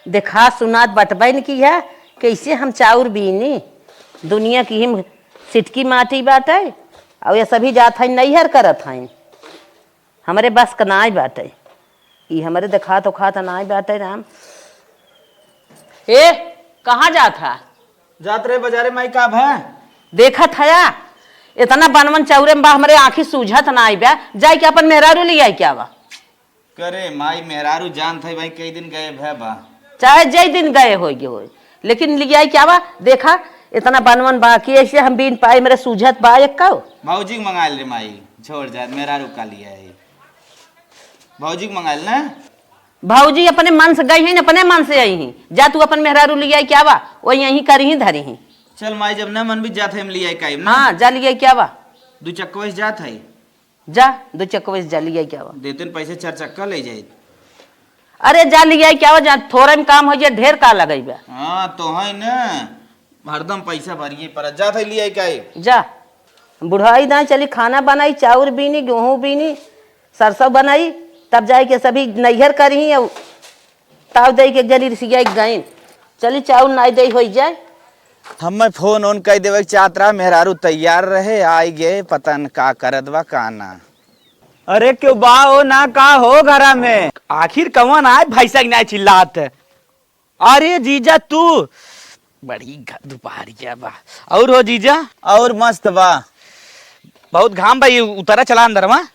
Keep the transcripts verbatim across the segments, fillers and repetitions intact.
देखा सुनात बटबैन की है, कैसे हम चाउर बीनी? दुनिया की हिम सिटकी माटी बाटे, और ये सभी जात हैं नैहर करत हैं। हमरे बस का नाई बाटे, ई हमरे देखात ओखात नाई बाटे राम। ए, कहाँ जात है? जात रहे बाजारे माई, का भा? देखत हया, इतना बनवन चौरे में बा, हमरे आँखी सूझत नाई बा, जाए के अपन मेहरारू ले आई क्या बा? करे माई, मेहरारू जानत है भाई, कई दिन गए भे बा। चाहे जय दिन गए होइगे होई, लेकिन लियाई क्या बा? देखा, इतना बनवन बा कि ऐसे हम बीन पाए, मेरे सूझत बा एक का। भौजी के मंगाइल रे माई, छोड़ जा, मेहरारू का लियाई? भौजी के मंगाइल ना। भौजी अपने मन से गई हैं, अपने मन से आई हैं। जा तू अपन मेहरारू लियाई क्या बा, वही यहीं करी ही धरी ही। चल माई, जब न मन भी जात है, हम लियाई काई ना। हाँ, जा लियाई क्या बा। दू चक्का वैसे जात है। जा, दो चक्का वैसे जा लिया क्या बा? देते न पैसे, चार चक्का ले जाए। अरे जा लिया क्या बा, जा थोड़ा में काम हो जाए, ढेर का लगई बा? हाँ, तो है ना, हरदम पैसा भरिए पर जात है लिया काई? जा, बुढ़ाई दाई चली खाना बनाई, चाउर बीनी, गेहूँ बीनी, सरसों बनाई, तब जाए के सभी नैहर करी और ताव दई के जली रिसिया गईन। चली चाउर नाई दई होई जाए। हमें फोन ओन कई देवे के चाहत रहा, मेहरारू तैयार रहे, आई गए, पता न का करत बा का ना। अरे क्यों बा हो ना का हो घरा में? आखिर कवन आए भैंसा के नाई चिल्लात? अरे जीजा तू, बड़ी घ-, दुपहरिया बा। और हो जीजा? और मस्त बा। बहुत घाम बा, ये उतरा चला अंदरवा।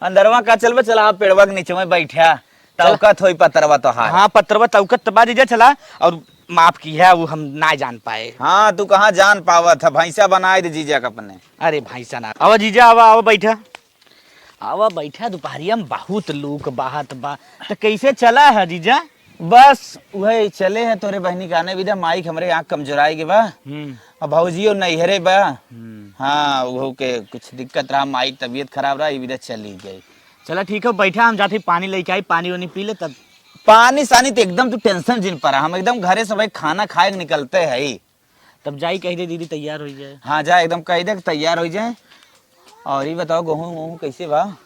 अंदरवा का चलबे, चला पेड़वा के नीचे में बैठा, चला। तौकत होई पतरवा तोहार। हाँ, पतरवा तौकत त बा जीजा, चला। और माफ की है, वो हम ना जान पाए। हाँ, तू कहाँ जान पावत है, भैंसा बनाए दे जीजा के अपने। अरे भैंसा ना, आवा जीजा, आवा, आवा बैठा, आवा बैठा। दुपहरिया में बहुत लूक बहत बा, त कैसे चला है जीजा? बस उहे चले है तोरे बहनी के आने विदा, माई के हमरे आँख कमजोराई के बा। हम्म। अब भौजियो नैहरे बा। हम्म। हाँ, उहो के कुछ दिक्कत रहा, माई के तबीयत खराब रहा, ई विदा चली गई। चला ठीक है, बैठा, हम जाते पानी लेके आई, पानी वानी पी ले तब। पानी सानी तो एकदम तू tension जिन परा, हम एकदम घरे से भाई खाना खाए के निकलते है। तब जाई कह दे दीदी तैयार हो जाए। हाँ, जा एकदम कह दे कि तैयार हो जाए। और ये बताओ, गेहूँ वहूँ कैसे बा?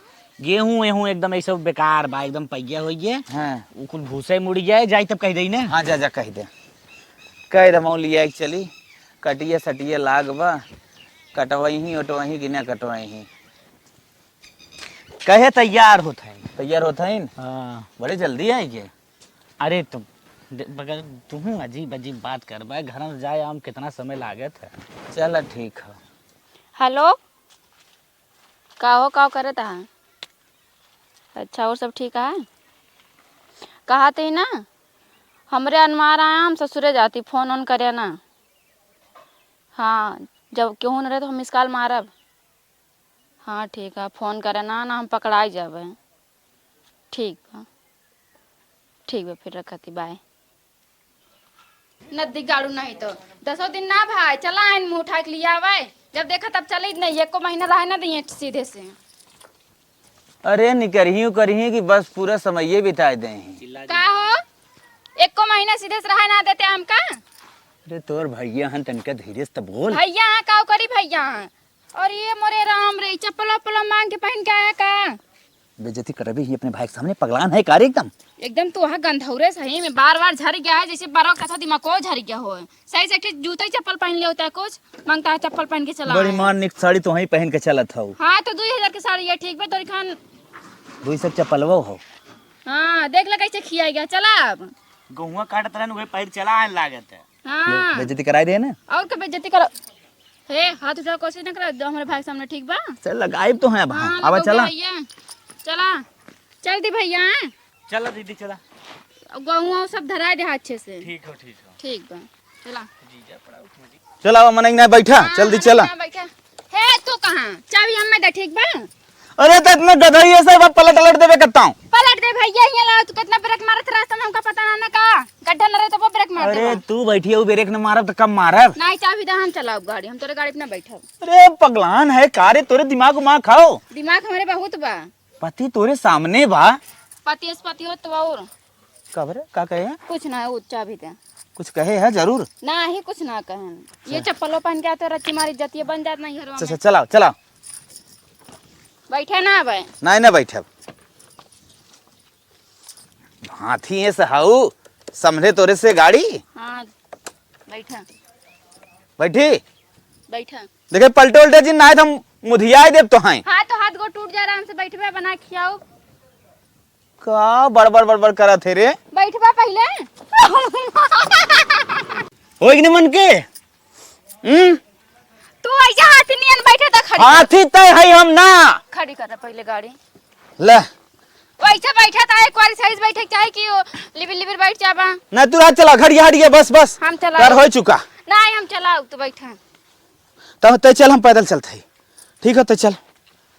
गेहूँ वेहूँ एकदम ऐसे बेकार बा, एकदम पैया हो गए। हाँ। वो कुल भूसे मुड़ गए, जाई तब कह दे ना। हाँ, जा, जा कह दे, कह दे, मऊ लिया के चली, कटिया सटिया लाग बा, कटवाई ही ओटवाई ही कि ना कटवाई ही। कहे तैयार होत हैं। तैयार होत हैं? हाँ। बड़े जल्दी आई के? अरे तुम दे-, मगर तुहूँ अजीब अजीब बात करबा, घर में जाए आम कितना समय लागत है। चला ठीक है। हेलो, का हो, का करत है? अच्छा, और सब ठीक है? कहा थे ना, हमरे अनवार आया, हम ससुरे जाती, फोन ओन करे ना। हाँ, जब केहू न रहे तो हम मिस कॉल मारब। हाँ ठीक है, फोन करे ना, ना हम पकड़ाई जाबे। ठीक बा, ठीक बा, फिर रखती, बाय। नदी गाड़ू नहीं तो दसों दिन ना भाई, चला आइन मुँह उठा के लिया आवे। जब देखा तब चली नहीं, एको महीना रहे ना दिए सीधे से। अरे निकरही उकरही कि बस पूरा समये बिताए दे ही। का हो, एको महीना सीधे से रहे ना देते हमका? अरे तोर भैया हन, तनिका धीरे से त बोल। भैया हाँ, का करी भैया हाँ? और ये मोरे राम रे, चप्पल वप्पल मांग के पहन के आया का? बेइज्जती करबे ही अपने भाई के सामने, पगलान है का रे एकदम? एकदम तू वहाँ गंधौरे सही में, बार बार झर गया है, जैसे बारह कथा दिमाग को झर गया हो। सही से एक ठे जूता ही चप्पल पहन ले होता है, कुछ मांगता है चप्पल पहन के चला बड़ी आया। मार निक साड़ी तो वहीं पहन के चलत हऊ। हाँ तो दो हजार के साड़ी है, ठीक बा तोरी खान। दो सौ चप्पलवा हो। हाँ देख ले कैसे खिया गया, चला अब। गहुआ काटत रहन, उहे पैर चला आए लागत है। हाँ। बे-, बेइज्जती कराई दे ना। और का बेइज्जती करो? हे, हाथ उठा कोशिश ना करो, दो हमारे भाई के सामने, ठीक बा? चल, लगाइब तो है अब, हाँ, आवा, लगौगे चला। भैया। चला। चल दी भैया, हैं? चला दीदी, चला। अब गहुआ सब धराए दे अच्छे से। ठीक हो, ठीक हो। ठीक बा। चला। जीजा पड़ा उठ मजी। चल, आवा, मनई ना बैठा, हाँ, जल्दी हाँ, चला। ना बैठा। हे, तू कहाँ? चाबी हमें दे, ठीक बा? अरे, तो इतना गधई है सब, अब पलट, पलट देबे करता हूँ। पलट दे भैया, हियाँ लाओ, तू कितना ब्रेक मारत रास्ता में, हमका पता ना, ना का? गड्ढा न रहे, तब ब्रेक मारते अरे, बा। तू बैठी है, वो ब्रेक न मारब, तो कब मारब? नहीं, चाबी दे, हम चलाओ गाड़ी, हम तोरे गाड़ी पे ना बैठब। अरे, पगलान है का रे, तोरे दिमाग उमाग खाओ। दिमाग हमारे बहुत बा। पति तोरे सामने बा। पति अस पति हो तो और। का बरे, का कहे है? कुछ ना, वो चाबी दे। कुछ कहे है जरूर? ना ही कुछ ना कहन। ये अच्छा। चप्पलों पहन के आते रख के मारी जतिये बन जात नहीं घरवा अच्छा, में। अच्छा, चलाओ, चलाओ। बैठे ना अबे। नहीं, ना बैठब। हाथी ऐसे हाउ। संभले तोरे से गाड़ी? हाँ, बैठा। बैठी? बैठा। देखे, पलटे उल्टे जिन, नाहीं त हम मुधियाई देब तोहई। हाँ, तो हाथ गोड़ टूट जा, आराम से बैठबे, बना खियाओ। का बड़बड़ बड़बड़ करत है रे? बैठबा पहिले। होई कि नहीं मन के? हम्म? तू ऐसे हाथी नियन बैठे त खड़ी कर। हाथी तय है हम ना। खड़ी कर पहिले गाड़ी। ले। वैसे बैठा था, एक बार सही से बैठे के चाहे कि वो लिबिर लिबिर बैठ जाबा। ना, तू रात चला, घड़िया हटिया, बस, बस। हम चला। कर हो चुका। नहीं, हम चलाओ, तू बैठा। तब तय चल, हम पैदल चलत हई। ठीक है, तय चल।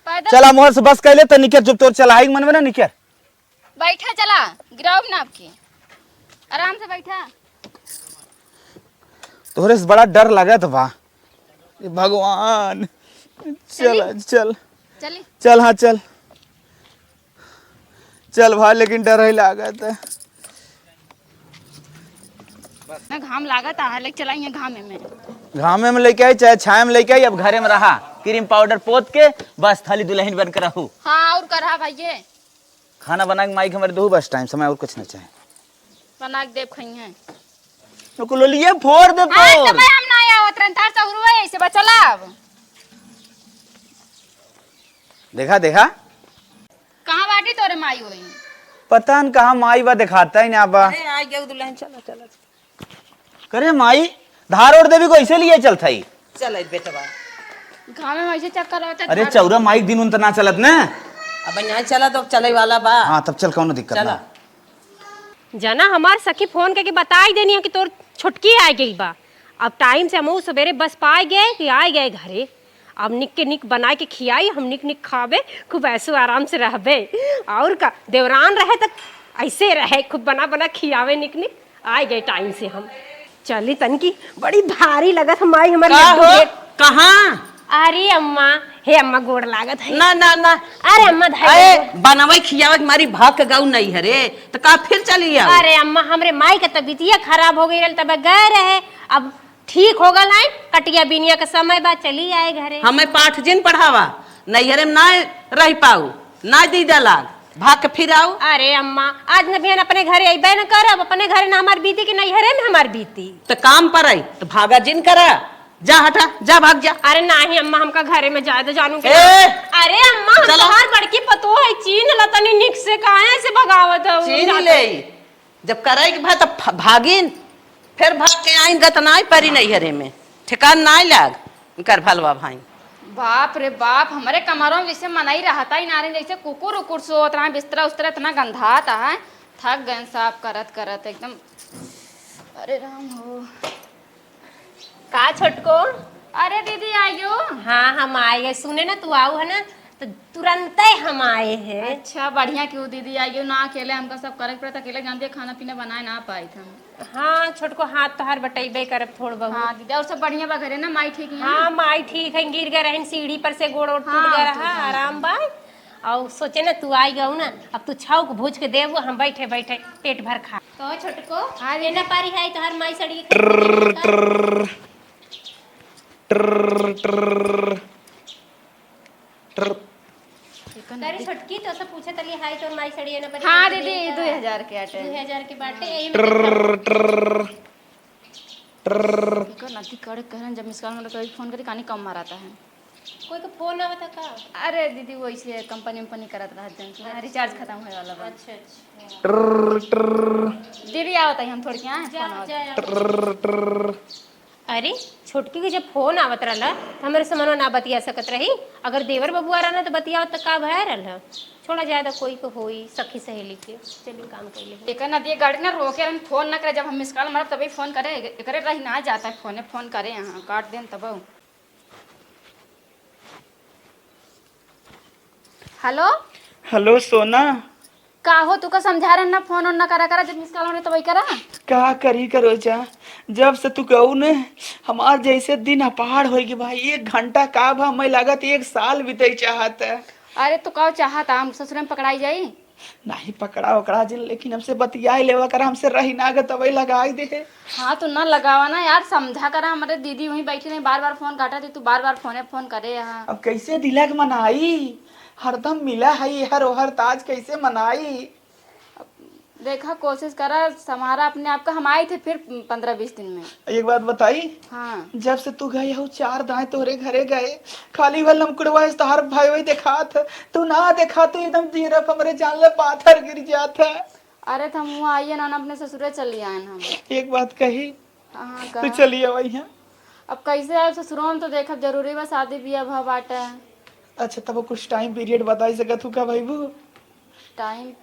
पैदल? चला, मोहर से बस कैले, त निकर, जब तोर चला है मन में ना, निकर। बैठा, चला, गिराओ ना आपके। आराम से बैठा। तोहरे से बड़ा डर लागत बा। ए भगवान, चल, चली। चल। चली। चल, हाँ, चल। चल भाई, लेकिन डर ही लागत है। ना घाम लागत है, लेके चला यहाँ घामे में। घामे में लेके आई, चाहे छाया में लेके आई, अब घरे में रहा। क्रीम पाउडर पोत के बस थाली दुल्हन बन के रहू। हाँ, और का रहा भाई ये? खाना बना के माई के हमारे दहू बस टाइम समय, और कुछ ना चाहे। बना के देब खइहें। तो कुलोलिया फोड़ दे आज तो तोर। मैं हम ना आवत रहन, तार सहुरुआ ऐसे बा, चला अब। देखा, देखा। कहाँ बाटी तोरे माई होई? पता न कहाँ माई बा, देखाता ही ना बा। अरे, आ गया दुल्हन, चलो, चलो। करे माई, धार ओढ़ देवी को ऐसे लिए चलत हई? चल, ए बेटवा। घामे में ऐसे चक्कर आवता अरे धार चौरा माई, दिन उन त ना चलत ना। अब यहाँ चला तो चले वाला बा। हाँ, तब चल, कौनो दिक्कत चला। ना। जाना, हमार सखी फोन करके बताई देनी है कि तोर छोटकी आ गई बा। अब टाइम से हमहू सवेरे बस पाए गए कि आ गए घरे। अब निक के निक बनाए के खियाई, हम निक निक खाबे, खूब ऐसो आराम से रहबे। और का, देवरान रहे त ऐसे रहे, खूब बना बना खियावे निक निक। आ गए टाइम से हम। चली तनकी, बड़ी भारी लगत हम आई हमारे का लड्डू हो? के। कहाँ? अरे अम्मा, हे अम्मा, गोड़ लागत है। ना, ना, ना। अरे अम्मा, धाई अरे, दे। बनवे खियावे के मारी भाग के गाऊ नहीं है रे, तो का फिर चली आओ? अरे अम्मा, हमरे माई के तबीयतिया खराब हो गई रहल, तब गए रहे, अब ठीक हो गल है, कटिया बिनिया के समय बा, चली आए घरे। हमें पाठ जिन पढ़ावा, नैहरे में ना रह पाऊ, ना दीदा लाग, भाग के फिर आऊ। अरे अम्मा, आज न बिहान अपने घरे अइबे न करब, अपने घरे ना हमार बीती कि नैहरे में हमार बीती। तो काम पर आई, तो भागा जिन करा, जा हटा, जा भाग जा। अरे नाही अम्मा, हमका घरे में जाए दे जानू के ए! ना। अरे अम्मा, हम चला। तोहार बड़की पतोह है, चीन्ह ल तनी निक से, काहे से भगावत है? चीन्ह ले, जब करे के भा त फ-, भागिन, फिर भाग के आइन गत नाई परी नैहरे में, ठिकान नाई लाग, इनकर भलवा भाई। बाप रे बाप, हमरे कमरों में जैसे मनई रहता ही ना रहे, जैसे कुकुर उकुर सोत रहा, बिस्तरा उस्तरा इतना गंधात है, थक गए साफ करत करत एकदम। अरे राम हो। का छोटको? अरे दीदी, आइयो। हाँ, हम आए गए। सुने ना, तू आऊ है ना, तो तुरंते हम आए हैं। अच्छा, बढ़िया कियो दीदी, आइयो ना, अकेले हमका सब करे के पड़ता, अकेले जानते हैं, खाना पीना बनाए ना पाए थे हम। हाँ, छोटको, हाथ तोहार बटइबे करब थोड़ बहुत। हाँ दीदी, और सब बढ़िया बा घरे ना, माई ठीक है? हाँ, माई ठीक है, गिर गए रहन सीढ़ी पर से, गोड़ ओड़ टूट हाँ, गया तो रहा, हाँ। आराम बा। और सोचे ना, तू आई गऊ ना, अब तू छौक भूज के देबू, हम बैठे बैठे पेट भर खा। कहो छोटको, हाँ, एना पारी है तोहर माई सड़ी के ट्र, ट्र, ट्र, ट्र। अरे छोटकी, तो से पूछे तली, हाय तोर माई सड़ी एना पारी हाँ है दीदी, तोहर दो हजार के आटे। दो हजार के बाटे, यही में ट्र, ट्र। ट्र। इको नदी कड़क कहन, जब मिस कॉल मारा तो फोन करी, कानी कम माराता है। कोई का फोन आवता का? अरे दीदी, वो इसे कंपनी उम्पनी करत रहत जन से, रिचार्ज खत्म होए वाला बा। अच्छा, अच्छा। ट्र, ट्र। दीदी आवत है, हम थोड़ी के यहाँ जा, फोन आवत जा, है। जा। ट्र, ट्र। अरे, छोटकी के जब फोन आवत रहला, त हमरे से मनवा ना बतिया सकत रही। अगर देवर बबुआ रहना त बतियावत त का भया रहला? छोड़ा, ज्यादा कोई के होई, सखी सहेली के। चली काम कर ले। एकर नदिया गाड़ी ना रोके रहन, फोन ना करे, जब हम मिस कॉल मारब तभी फोन करे। एकरे रही ना जाता है फोने, फोन करे यहाँ, काट देन तब। हेलो। हेलो सोना। का हो, तू का समझा रहे ना, फोन ओन ना करा करा, जब मिस कॉल होने तो वही करा। का करी करोजा, जब से तू कहू ने, हमार जैसे दिन अपार होई गए भाई, एक घंटा का भा मैं लागत एक साल बीते चाहत है। अरे तू का चाहत, हम ससुर में पकड़ाई जाई? नहीं पकड़ा ओकरा जिन, लेकिन हमसे बतियाए लेवा करा, हमसे रही ना गत वही लगाई दे। हाँ, तू ना लगावा ना यार, समझा करा, हमारे दीदी वहीं बैठी रही, बार बार फोन काटा थी, तू बार बार फोने फोन करे यहाँ। अब कैसे दिला के मनाई, हरदम मिला है हर ओहर ताज, कैसे मनाई? अब देखा, कोशिश करा, संभारा अपने आप का। हम आई थे फिर पन्द्रह बीस दिन में। एक बात बताई? हाँ। जब से तू गई हो, चार दाएं तोहरे घरे गए, खाली वह लमकुड़वा है, तोहार भाई वही देखात है। तू ना देखा तो एकदम जीरा पे हमरे जान ले पाथर गिर जात है। अरे, तो हम हुआँ आइए ना, ना अपने ससुरे चली आए हम। एक बात कही, हाँ, तू कहा। चली आवा यहाँ। अब कैसे आए ससुरो में, तो देखब जरूरी बा, शादी बियाह भा बाटे। अच्छा, तब वो कुछ टाइम पीरियड बताई सकत हूँ का भाई वो? टाइम,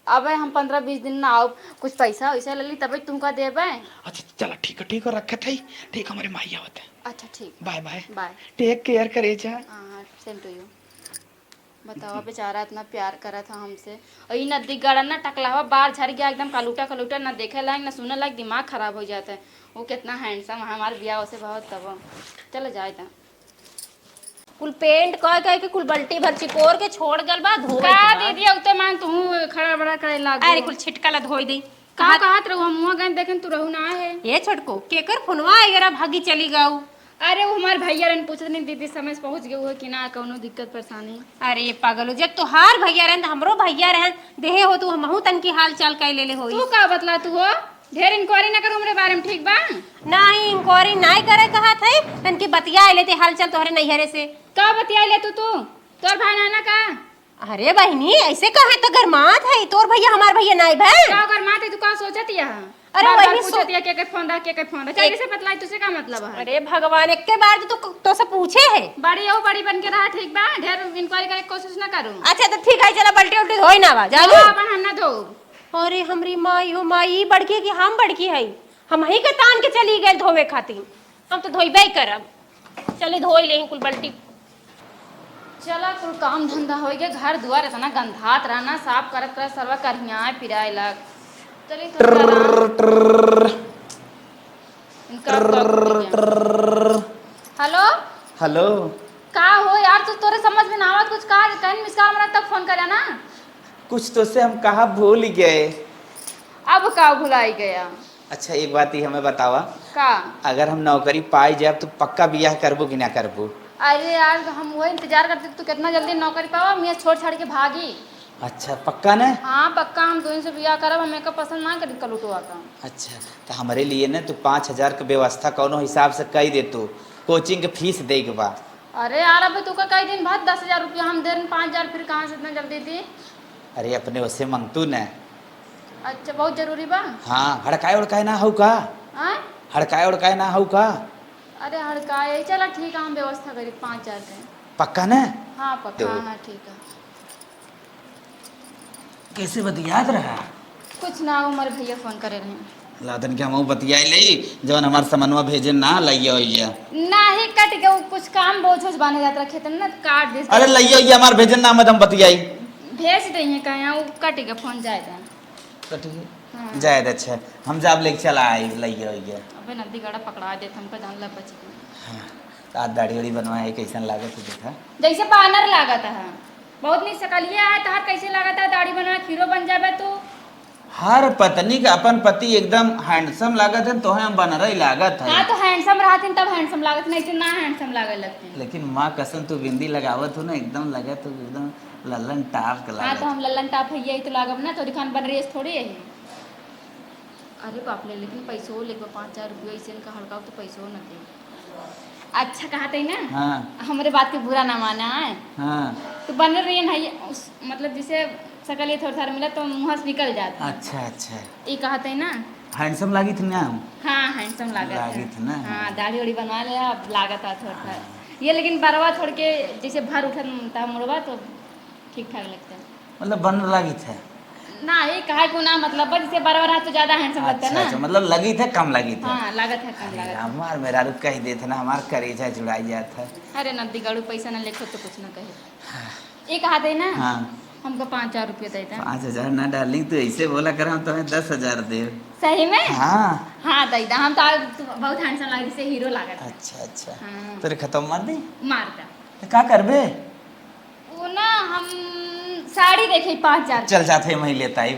अबे हम पन्द्रह बीस दिन ना आओ, कुछ पैसा वैसा ले ली, तबे तुमका देबे। अच्छा, चला, ठीक है, ठीक है, रखत है, ठीक, हमारे माई आवत है। अच्छा, ठीक। Bye bye. Bye. Take care करे जा। हाँ, हाँ, same to you। बतावा, बेचारा इतना प्यार करत ह हमसे, और ई नदी गड़ा ना टकलावा बार झर गया, एकदम कलूटा कलूटा, ना देखे लायक ना सुने लायक, दिमाग खराब हो जाता है। वो कितना हैंडसम है, हमार बियाह से बहुत तब। चल जाए त। कुल पेंट कह कह के कुल बल्टी भर चिकोर के छोड़ गल बा, धोए का के बा। दीदी, उते मान तू खड़ा बड़ा करे लागू। अरे, कुल छिटका ला धोई दे। का हाथ कहत रहू? हम मुँह गए देखें, तू रहू ना है। ए छोटको, केकर फोनवा आए गे रहा, भागी चली गऊ। अरे, वो हमार भैया रहन, पूछत नहीं दीदी समझ पहुँच गए हो कि ना, कौनो दिक्कत परेशानी। अरे पागल हो, जब तोहार भैया रहन त हमरो भैया रहन, देहे हो तू हमहू तनकी हाल चाल कह लेले होई। तू का बतला तू हो? ढेर इंक्वायरी ना करू हमरे बारे में, ठीक बा? नहीं, इंक्वायरी नहीं करे कहा थे, तनकी बतिया लेते हाल चाल तोहरे नैहरे से। का बतिया ले तू, तू? तोर भाई ना, ना का? अरे बहिनी, ऐसे काहे तो गरमात है? तोर भैया हमार भैया नाई भै? का गरमात है? तू का सोचत यह? अरे बार-बार वही सो- पूछत यह, के के फोन रहा, के के फोन रहा। चल, एक इसे बतलाई, तुझसे का मतलब है? अरे भगवान, एक के बार तो, तो, तो से पूछे है। बड़ी हो, बड़ी बन के रहा, ठीक बा? ढेर इंक्वायरी करे के कोशिश ना करू। अच्छा, तो ठीक है, चला, बल्टी उल्टी धोई ना बा, जालू। हाँ, अपन हम ना धो। अरे हमरी माई हो माई, ई बड़की कि हम बड़की है? हम ही के तान के चली गए धोवे खातिर। हम तो धोइबे ही करब। चली धोई लेही कुल बल्टी। चला, कुल काम धंधा होइ गए, घर दुआर इतना गंधात रहा ना, साफ करत करत सरवा करियाए पिराए लग। चली थोड़ा आराम। इनका अब का बोली जाए। हेलो। हेलो। का हो यार, तू, तोरे समझ में ना आवत कुछ? का कहीं मिस कॉल मरा तब फोन करे ना। कुछ तो से हम कहा भूल गए। अब का भुलाई गया? अच्छा, एक बात ही हमें बतावा। का? अगर हम नौकरी पाई जाब तो पक्का बियाह करबो कि ना करबो? अरे यार, हम वही इंतजार करते, तू कितना जल्दी नौकरी पावा, मियाँ छोड़ छाड़ के भागी। अच्छा, पक्का न? हाँ, पक्का, हम दोनों से बियाह करब, हम एका पसंद ना करी कलुटवा का। अच्छा, तो हमरे लिए न तू पाँच हजार के व्यवस्था कौनो हिसाब से कई दे तू, कोचिंग के फीस दे के बा। अरे यार, अबे तू का कई दिन बाद दस हजार रुपया हम दे रहे, पाँच हजार फिर कहाँ से इतना जल्दी दी? अरे, अपने ओसे मंगतू न। अच्छा, बहुत जरूरी बा? हाँ, हड़काए उड़काए ना हऊ का? हाँ? हड़काए उड़काए ना हऊ का? अरे, हड़काए, चला ठीक है, हम व्यवस्था करी पाँच हजार के। पक्का न? हाँ, पक्का, देबो। हाँ, हाँ, ठीक है। कैसे बतियात रहा? कुछ ना, हमारे भैया फोन करे रहे। ला, तन के हमहू बतियाई ले, जवन हमार समनवा भेजे ना, लइया ओइया। नाही, कट गए, वो कुछ काम बोझ ओझ बांधे जात रहे खेतन ना, काट दे। अरे, लइया ओइया हमार भेजे ना, हम बतियाई। भेज दे हैं कहीं, वो कट गए, फोन जाए दे। कट गए? हाँ। जाए दे, अच्छा, हम जाब लेके चला आई, लइया ओइया। अबे नदी गड़ा पकड़ा देत, हमको जान ला बच गई। हाँ, तो आज दाढ़ी वाढ़ी बनवाए, कैसन लागत है, देखा? जैसे बानर लागत है। बहुत नीक सकलिए है तहार, कैसे लागत है दाढ़ी बनवा, हीरो बन जाबे तू। हर पत्नी का अपन पति एकदम handsome लागत है, तोहे हम बनरई लागत है। हाँ, तो handsome रहतिन तब handsome लागत, नहीं तो ना handsome लागे लगतिन। लेकिन माँ कसम तू बिंदी लगावत हो ना, एकदम लगत हो, एकदम लल्लन टाप के हाँ, लागत। तो हम लल्लन टाप है, यही तो लागब ना, तोरी खान बनरई थोड़ी है। अरे बाप रे, लेकिन पैसो लेके पाँच हजार रुपया ऐसे इनका हड़काओ तो पैसो न दे। अच्छा कहत है ना? हाँ। हमरे बात के बुरा ना माना है। हाँ। तो बनल रही है ना, ये उस, मतलब जैसे सकल ये थोड़ा थोड़ा मिला तो मुँह से निकल जाता है। अच्छा, अच्छा। ये कहत है ना? Handsome लागी थी ना हम? हाँ, handsome लागत है। लागी थी ना? हाँ, दाढ़ी वाढ़ी बनवा ले, अब लागत है थोड़ा थोड़ा। हाँ। ये लेकिन बरवा छोड़ के जैसे भर उठत था मुड़वा तो ठीक ठाक लगता है। मतलब बन लागी थे? ना, ये कहा को ना, मतलब, बस इसे बराबर हाथ तो ज्यादा handsome लगता है अच्छा, ना। अच्छा, मतलब लगी थे, कम लगी थे। हाँ, लागत है, कम अरे लागत है। हमार मेहरारू कह देते ना, हमार करेजा जुड़ाई जात है। अरे नंदी गाड़ू, पैसा ना लेखो तो कुछ ना कहे। हाँ। ये कहा दे ना, हाँ। हमको पाँच हजार रुपये दे दे। पाँच हजार ना darling, तू ऐसे बोला कर, हम तुम्हें दस हजार दे। सही में? हाँ। हाँ, दे दे, हम तो आज तू बहुत handsome लग रही से, हीरो लागत है। अच्छा, अच्छा। हाँ। तेरे खत्म मार दी? मार दे। तो का करबे? वो ना, हम साड़ी देखे पाँच हजार। चल जात है, वहीं लेता है।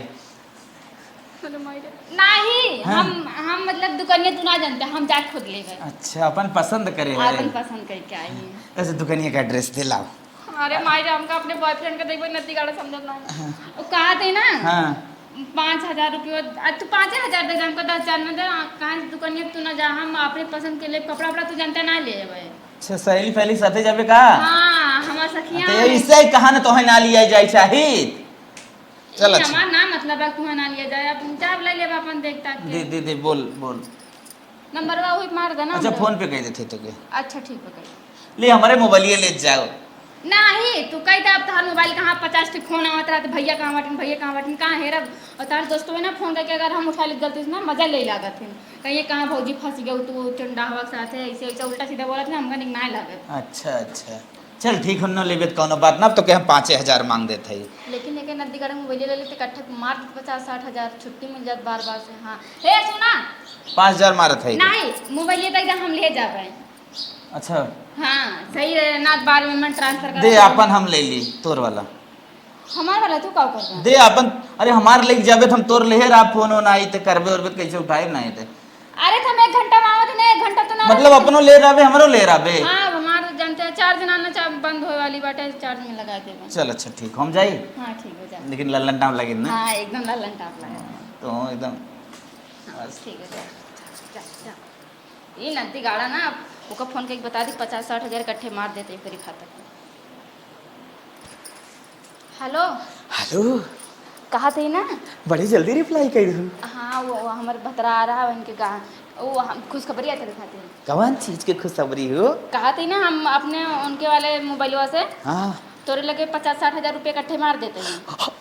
अरे माई रे। नहीं, हाँ। हम, हम मतलब दुकानिया तू ना जानते, हम जाके खुद लेबे। अच्छा, अपन पसंद करे है। अपन पसंद करके आई है। ऐसे दुकानिया का address दे लाओ। अरे माई रे, हमका अपने boyfriend का देखबे, नती गाड़ा समझत ना है। हाँ। वो कहा थे ना? हाँ। पाँच हजार रुपयो, आ, तू पाँचे हजार दे दे हमका, दस हजार न दे, आ, कहाँ से दुकानिया तू ना जा, हम अपने पसंद के लिए कपड़ा उपड़ा तू जानते ना ले अबे। अच्छा, सहेली फैली साथे जाबे का? हाँ, हमार सखिया तो हैं। इससे कहा ना तोहे ना लिया जाए चाहित। चल, ई अच्छा। हमार ना मतलब है, तू ना लिया जाए, अब जा ले लेबा अपन देख ताक के। दे, दे, दे, बोल, बोल। नंबरवा वही मार देना अच्छा, हमरे। फोन पे कह देते तो के। अच्छा, ठीक बा, कह दे। ले, हमरे मोबाइलिया ले जाओ। नाही, तू कह दे, अब तोहार मोबाइल कहाँ, पचास ठे फोन आवत रहत, भैया कहाँ बाटिन, भैया कहाँ बाटिन, कहाँ हेरब? और तोहार दोस्तवा ना फोन करके अगर हम उठा ले गलती से ना, मजा ले लागत है। कहिए, "कहाँ भौजी फंस गयो तू चुंडाहवा के साथ है, ऐसे, ऐसे उल्टा सीधा बोलत ना, हमका निक ना लागत।" अच्छा, अच्छा। चल ठीक हो, न लेबे त कौनो बात ना, अब तो के हम पाँचे हजार मांग देत हई। लेकिन एके नद्दी गाड़ा मोबाइल ले लेते, इकट्ठे मार देते पचास साठ हजार, छुट्टी मिल जात बार बार से। हाँ, हे सुना, पाँच हजार मारत हई। नहीं, मोबाइल ये तो एकदम हम ले जाबे। अच्छा। हाँ, सही रहे ना, बाद में मन ट्रांसफर कर दे। आपन हम ले ली, तोर वाला। हमार वाला तू का करबा? दे आपन, अरे हमार लेके जाबे त हम तोर लेहे रहा, फोन वोन आई ते करबे उरबे त कैसे उठाए ना आई ते। अरे त हम एक घंटा में आवत ही ना, एक घंटा तो ना मतलब रहते। अपनो ले रहबे, हमरो ले रहबे। हाँ, अब हमार जानते हैं, चार दिन आना चा-, बंद होए वाली बाटे, चार दिन में लगा देबे। चल अच्छा ठीक, हम जाई। हाँ, ठीक हो जा। लेकिन लल्लन टाप लगे ना। हाँ, एकदम लल्लन टाप लगे। तो एकदम हाँ, बस। ठीक हो जा। जा, जा। ई नद्दी गाड़ा ना, ओका फोन करके बता दी, पचास साठ हजार इकट्ठे मार देते ओकरी खाता पे। हेलो। हेलो। कहा थी ना? बड़ी जल्दी रिप्लाई कर दू। हाँ, वो, वो हमर भतरा आ रहा है, उनके गा-, वो हम खुशखबरी आते दिखाते हैं। कौन चीज के खुशखबरी हो? कहा थी ना, हम अपने उनके वाले मोबाइलवा से हाँ। तोरे लगे पचास साठ हजार रुपये इकट्ठे मार देते हैं।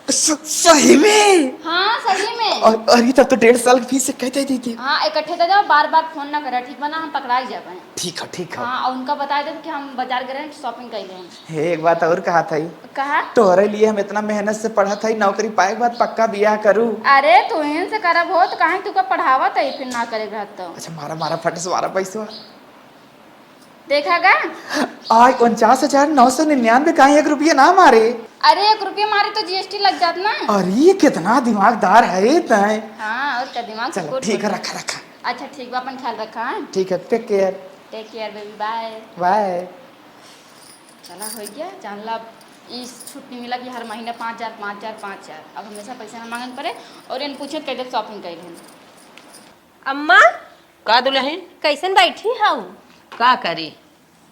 स-, सही में? हाँ, सही में। अ-, अरे, तब तो डेढ़ साल की फीस इकट्ठे दे दी। हाँ, इकट्ठे दे दो, बार बार फोन ना करा, ठीक बा ना, हम पकड़ाई जाबे। ठीक है, ठीक है। हाँ, और उनका बता दे कि हम बाजार गए रहे, शॉपिंग कर लें। हे, एक बात और कहा था ही। कहा? तोहरे लिए हम इतना मेहनत से पढ़त हई, नौकरी पाए के बाद पक्का बियाह करू। अरे, तू इनसे करब हो, तो काहे तू का पढ़ावत है, फिर ना करे रहत तो? अच्छा, मारा, मारा, फट से मारा पैसवा। देखा गा? आय, उनचास हजार नौ सौ निन्यानवे, काहे एक रुपया ना मारे? अरे, एक रुपया मारे तो जीएसटी लग जात ना। अरे, कितना दिमागदार है तय। हाँ, और का दिमाग से चलो, कोट ठीक है, बोल। रखा, रखा। अच्छा, ठीक बा, अपन ख्याल रखा, हाँ? ठीक है, take care. Take care, baby, bye. Bye. चला, हो गया, जान ला, अब ई छुट्टी मिला कि हर महीना पाँच हजार, पाँच हजार, पाँच हजार। अब हमेशा पैसा ना मांगे के पड़े, और इन पूछे कैसे शॉपिंग कैले हन। अम्मा, का दुलहिन? कैसन बैठी हऊ? का करी,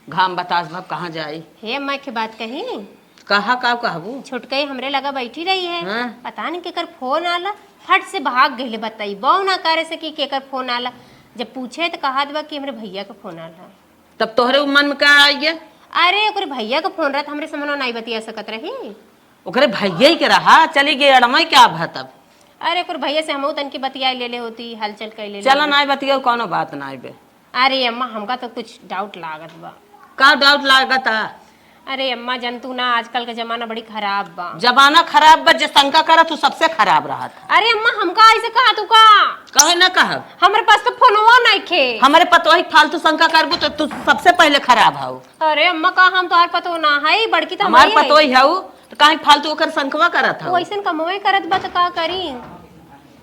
घाम बतास भा कहाँ जाई। हे अम्मा, के बात कही? कहा, का कहबू? छोटकई हमरे लगा बैठी रही है, हाँ। पता नहीं केकर फोन आला, फट से भाग गइले। बताई बौ ना करे से कि केकर फोन आला। जब पूछे तो कहा देबा कि हमरे भैया के फोन आला। तब तोहरे उ मन में का आई गया? अरे, ओकरे भैया के फोन रहत, हमरे समनवा नाई बतिया सकत रही। ओकरे भैया ही के रहा, चली गई अड़मई, क्या भा तब? अरे, ओकरे भैया से हमहू तनकी बतिया ले ले होती, हलचल कई ले ले चला होती। नाई बतिया, कौनो बात नाई बे। अरे अम्मा, हमका तो कुछ डाउट लागत बा। का डाउट लागत आ? अरे अम्मा, जन तू ना, आजकल का जमाना बड़ी खराब बा। जमाना खराब बा, जे शंका करत तू सबसे खराब रहत। अरे अम्मा, हमका ऐसे कहा तू का? कहे ना कहब। हमरे पास तो फोनवा नइखे। हमरे पतोही फालतू शंका करबू तो तू सबसे पहले खराब हऊ। अरे अम्मा, का हम तोहार पतोह ना हई? बड़की तो हमार हमारी है। पतोही हऊ, तो काहे फालतू ओकर शंकवा करत हऊ? वो ऐसन कमवे करत बा, तो का करी?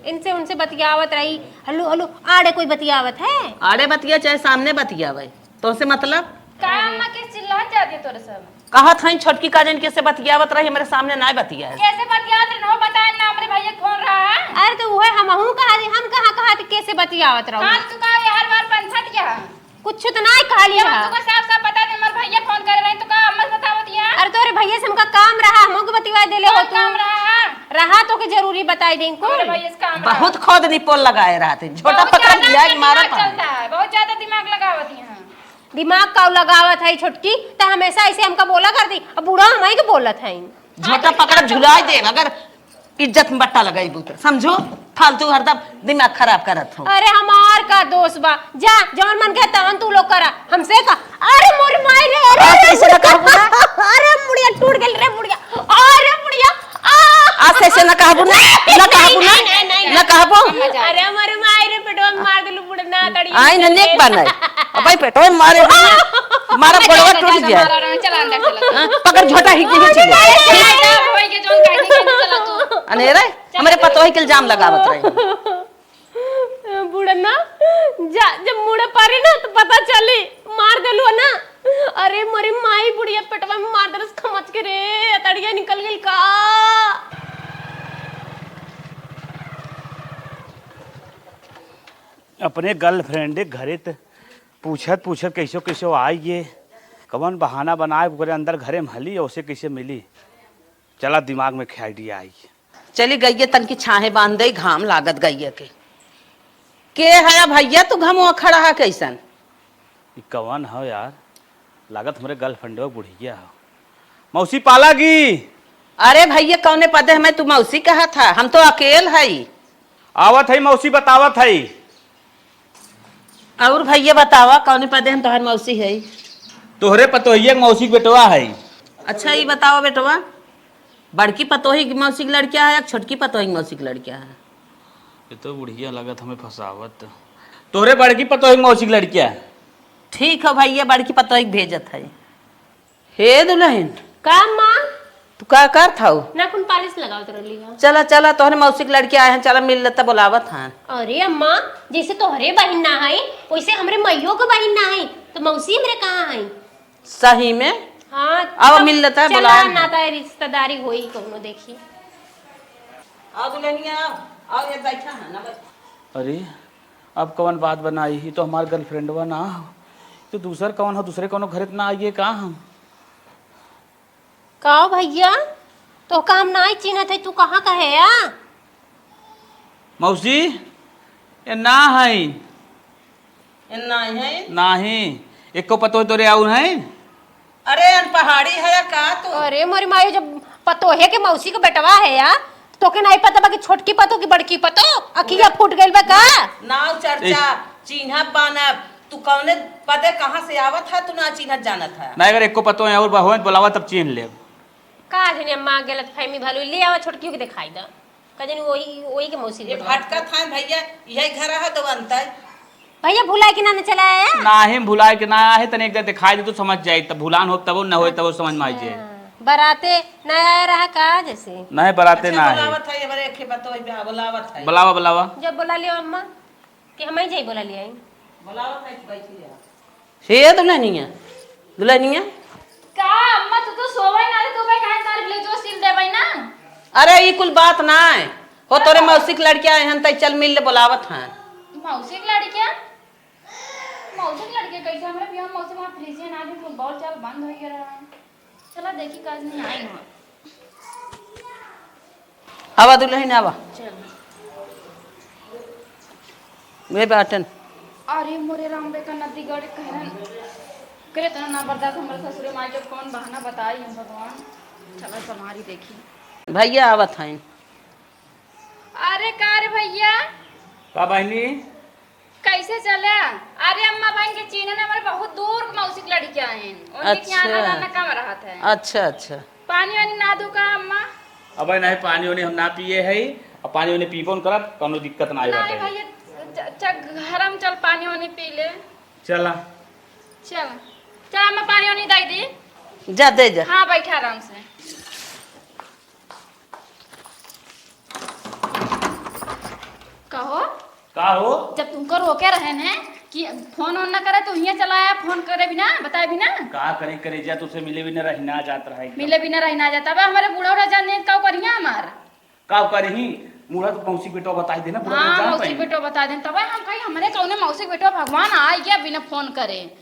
इनसे उनसे बतियावत रही। हेलो, हेलो, आड़े कोई बतियावत है? आड़े बतिया चाहे सामने बतियावे, तोसे मतलब? का अम्मा के चिल्लात जाती तोरे सब? कहत हई छोटकी का जन के से बतियावत रही, हमरे सामने ना बतियाए। कैसे बतियावत रही? ना बताए ना, हमरे भैया के फोन रहा है। अरे तो उहे हमहू कहा थी, हम कहाँ कहा थी कैसे बतियावत रहो? फालतू का ये हर बार पंथत क्या? कुछ तो ना कहली जब है। तुमको साफ साफ बता दे, हमार भैया फोन करे रहे तो का अम्मा से बतावत है? अरे तोरे भैया से हमका काम रहा, हमहू के बतिया देले हो कौन तू। काम रहा? रहा तो के जरूरी बताई दें को। हमारे भैया से काम रहा। बहुत खुद निपोल लगाए रहते, झोटा बहुत पकड़ ज्यादा लिया दिमाग मारा चलता है, बहुत ज्यादा दिमाग लगावत है। दिमाग का लगावत है छोटकी, त हमेशा ऐसे हमका बोला करती, अब बूढ़ा हमही के बोलत है। झोटा पकड़ झुलाए दे, अगर इज्जत में बट्टा लगाई बूत, समझो? फालतू हरदम दिमाग खराब करत हो। अरे हमार का दोष बा? जा, जवन मन के तवन तू लोग करा, हमसे का? अरे मोर माई रे, अरे आज ऐसे ना कहबू ना। अरे मुड़िया टूट गेल रे मुड़िया, अरे मुड़िया, आ! आज ऐसे ना कहबू ना, ना कहबू ना, नहीं, नहीं, नहीं, ना कहबू। अरे मोर माई रे, पेटवा में मार देलू बुढ़ना तड़ी। आई ना नेक बा नहीं। अब भाई पेटवा में मारे, मारा बड़वा टूट जाए। चला अंदर चला। हाँ, पकड़ झोटा ही के चले। अरे, अनेरे, हमरे पतोही के इल्जाम लगावत रही। बुढ़ना, जा, जब मुड़े पारी ना, तो पता चली, मार देलू ना। अरे, मोरी माई, बुढ़िया पेटवा में मार देलस खमच के रे, अतड़िया निकल गेल का? अपने गर्लफ्रेंड के घरे त पूछत पूछत कैसो कैसो आई गे। कवन बहाना बनाए ओकरे अंदर घरे में हली, ओसे कैसे मिली? चला दिमाग में खे आइडिया आई। चली गइये तनकी छाहे बांध दे, घाम लागत गइये के। के है भइया तू घमवा खड़ा है कैसन? ई कवन है यार? लागत हमरे गर्लफ्रेंडवा बुढ़िया है। मौसी पाला गी। अरे भइया कौने पदे हमें तू मौसी कहत है? हम तो अकेल हई। आवत हई मौसी, बतावत हई। और भइया बतावा कौने पदे हम तोहार मौसी हई? तोहरे पतोहिया के मौसी के बेटवा हई। अच्छा ई बतावा बेटवा, बड़की पतोही के मौसी के लड़किया है या छोटकी पतोही के मौसी के लड़किया है? ये तो बुढ़िया लागत हमें फंसावत। तोहरे बड़की पतोही के मौसी के लड़किया है। ठीक हो भइया, बड़की पतोही के भेजत है। हे दुलहिन। का अम्मा? तू का करत हऊ? नाखून पालिश लगावत रहली ह। चला चला, तोहरे मौसी के लड़के आए हैं, चला मिल लेता, बोलावत हैं। अरे अम्मा, जैसे तोहरे बहिन ना है, वैसे हमरे मइयो के बहिन ना है, तो मौसी हमरे कहाँ है? सही में? हाँ, अब तब मिल लेता है, चला, बोलाए हैं। नाता रिश्तेदारी होई कौनो, देखी। आओ दुल्हनिया, आओ, आओ, ये बैठा है ना, बैठा। अरे, अब कवन बात बनाई? ई तो हमार गर्लफ्रेंडवा ना हो, तो दूसर कवन हो? दूसरे कौनो घरे त ना आइए का हम? का हो भइया, तोहका हम नाहीं चिन्हत है, तू कहाँ का है या? मौसी, ये ना है। ये नाहीं है? नाहीं, एको पतोह तोरे आउर है? अरे, अन पहाड़ी है या का तू? अरे मोरी माई, जब पतोहे के मौसी के बेटवा है या, तोके नाहीं पता बा कि छोटकी पतोह की बड़की पतोह? अखिया फूट गइल बा का? नाव चर्चा, ए- चिन्हब बानब, तू कौने पदे कहाँ से आवत है, तू ना चिन्हत जानत है। नाहीं, अगर एको पतोह है और बहुएं बोलावा तब चिन्ह लेब। का जनी अम्मा गलत फहमी भलू, ले आवा छोटकियो के दिखाई दा। का जनी वही, वही के मौसी ये बोलावा। भटकत है भइया, यही घर है तो बनता है। भइया भुलाए के ना, ना चला आया? नाहीं, भुलाए के ना आया है, तने एक बार दिखाई दे तो समझ जाए, तब भुलान हो तब न हो तब समझ में आ जाए। हाँ, बराते ना आया रहा का जैसे? नहीं, बराते अच्छा, ना है। बुलावत है, ये बारे एक बात तो बा-, बुलावत है। बुलावा, बुलावा। जब बुला लियो अम्मा, कि हम ही जाई बुला लिया। बुलावत है, बैठी है। हे दुल्हनिया, दुल्हनिया। का अम्मा, तू तो सोवे ना रे, तू भाई काहे तार ब्लाउजवा सिल देबै ना? अरे, ई कुल बात ना है। हो, तोरे मौसी के लड़के आए हैं, तै चल मिल ले, बुलावत हैं। मौसी के लड़के? मौसी के लड़के कैसे? हमरे बियाह में मौसी वहाँ फ्रिज ना दी, फुटबॉल चल बंद हो गया रहा है। चला देखी, काज नहीं आई वहाँ। आवा दुल्हन, आवा। चल। वे बाटन। अरे मोरे राम रे, का नदी गड़े कहरन। करे इतना ना बर्दाश्त हमरा ससुरे माई के, कौन बहाना बताई हम भगवान। चला तुम्हारी देखी। भइया आवत हैं। अरे का रे भइया? का बहिनी? कैसे चला? अरे अम्मा बहिन के चीन्हे ना, हमारे बहुत दूर के मौसी के लड़के आए हैं। उनके अच्छा। यहाँ ना, ना कम रहत है। अच्छा, अच्छा। पानी वानी ना दू का अम्मा? अबे नहीं, पानी वानी हम ना पिए है, और पानी वानी पीबो न करब, कौनो दिक्कत ना आई नहीं बाटे। भइया, च-, च-, घर हम चल पानी वानी पी ले। चला। चल, चल अम्मा पानी वानी दे दी। जा दे जा। हाँ, बैठा आराम से। कहो। का हो? जब तुमको रोके रहे न कि फोन ओन न करे, तो हियाँ चला आया, फोन करे बिना, बताए बिना। का करे, करेजा, तुझसे मिले बिना रही ना जात रहा एकदम। मिले बिना रही ना जाता। अब हमारे बूढ़ा उढ़ा जान नहीं, का करिया हमार? का करिही? बूढ़ा तो मौसी बेटवा बताई देना, बूढ़ा हाँ, तो जान मौसी पाई। बेटवा बताई देना। तब हम कही, हमरे कौने मौसी बेटवा भगवान आ गया बिना फोन करे।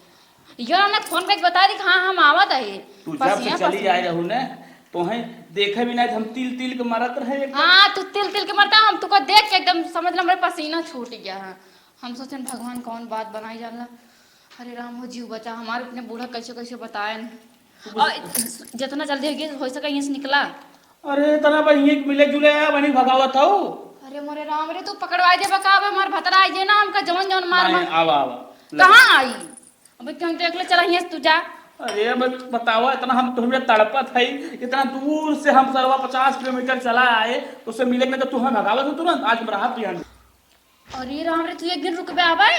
यो हमने फोन करके बता दी कि हाँ, हम आवत है। तू जब से पसीना, चली पसीना। आए रहू ने, तोहे देखे भी नहीं, हम तिल तिल के मरत रहे एकदम। हाँ, तू तिल तिल के मरता, हम तुका देख के एकदम समझ लो, हमरे पसीना छूट गया है। हम सोचन, भगवान कौन बात बनाई जानला। अरे राम हो, जीव बचा हमारे, इतने बूढ़ा कैसे कैसे बताए न। तू कुछ और जितना जल्दी हो गया, हो सके यहीं से निकला। अरे, इतना बा, यहीं मिले जुले आया, वहीं भगावत हऊ। अरे मोरे राम रे, तू पकड़वाई दे बका, अब हमार भतरा आई जे ना, हमका जौन जौन मार नहीं, मार। आवा, आवा। कहाँ आई? अबे क्यों देख ले, चला हियाँ से तू जा। अरे अब बतावा, इतना हम तुहरे तड़पत हई, इतना दूर से हम सरवा पचास किलोमीटर चला आए, उससे मिले के नहीं तो तू हमें भगावत हो तुरंत, आज हम राहत भी हन। अरे राम रे, तू एक दिन रुकबे आबे?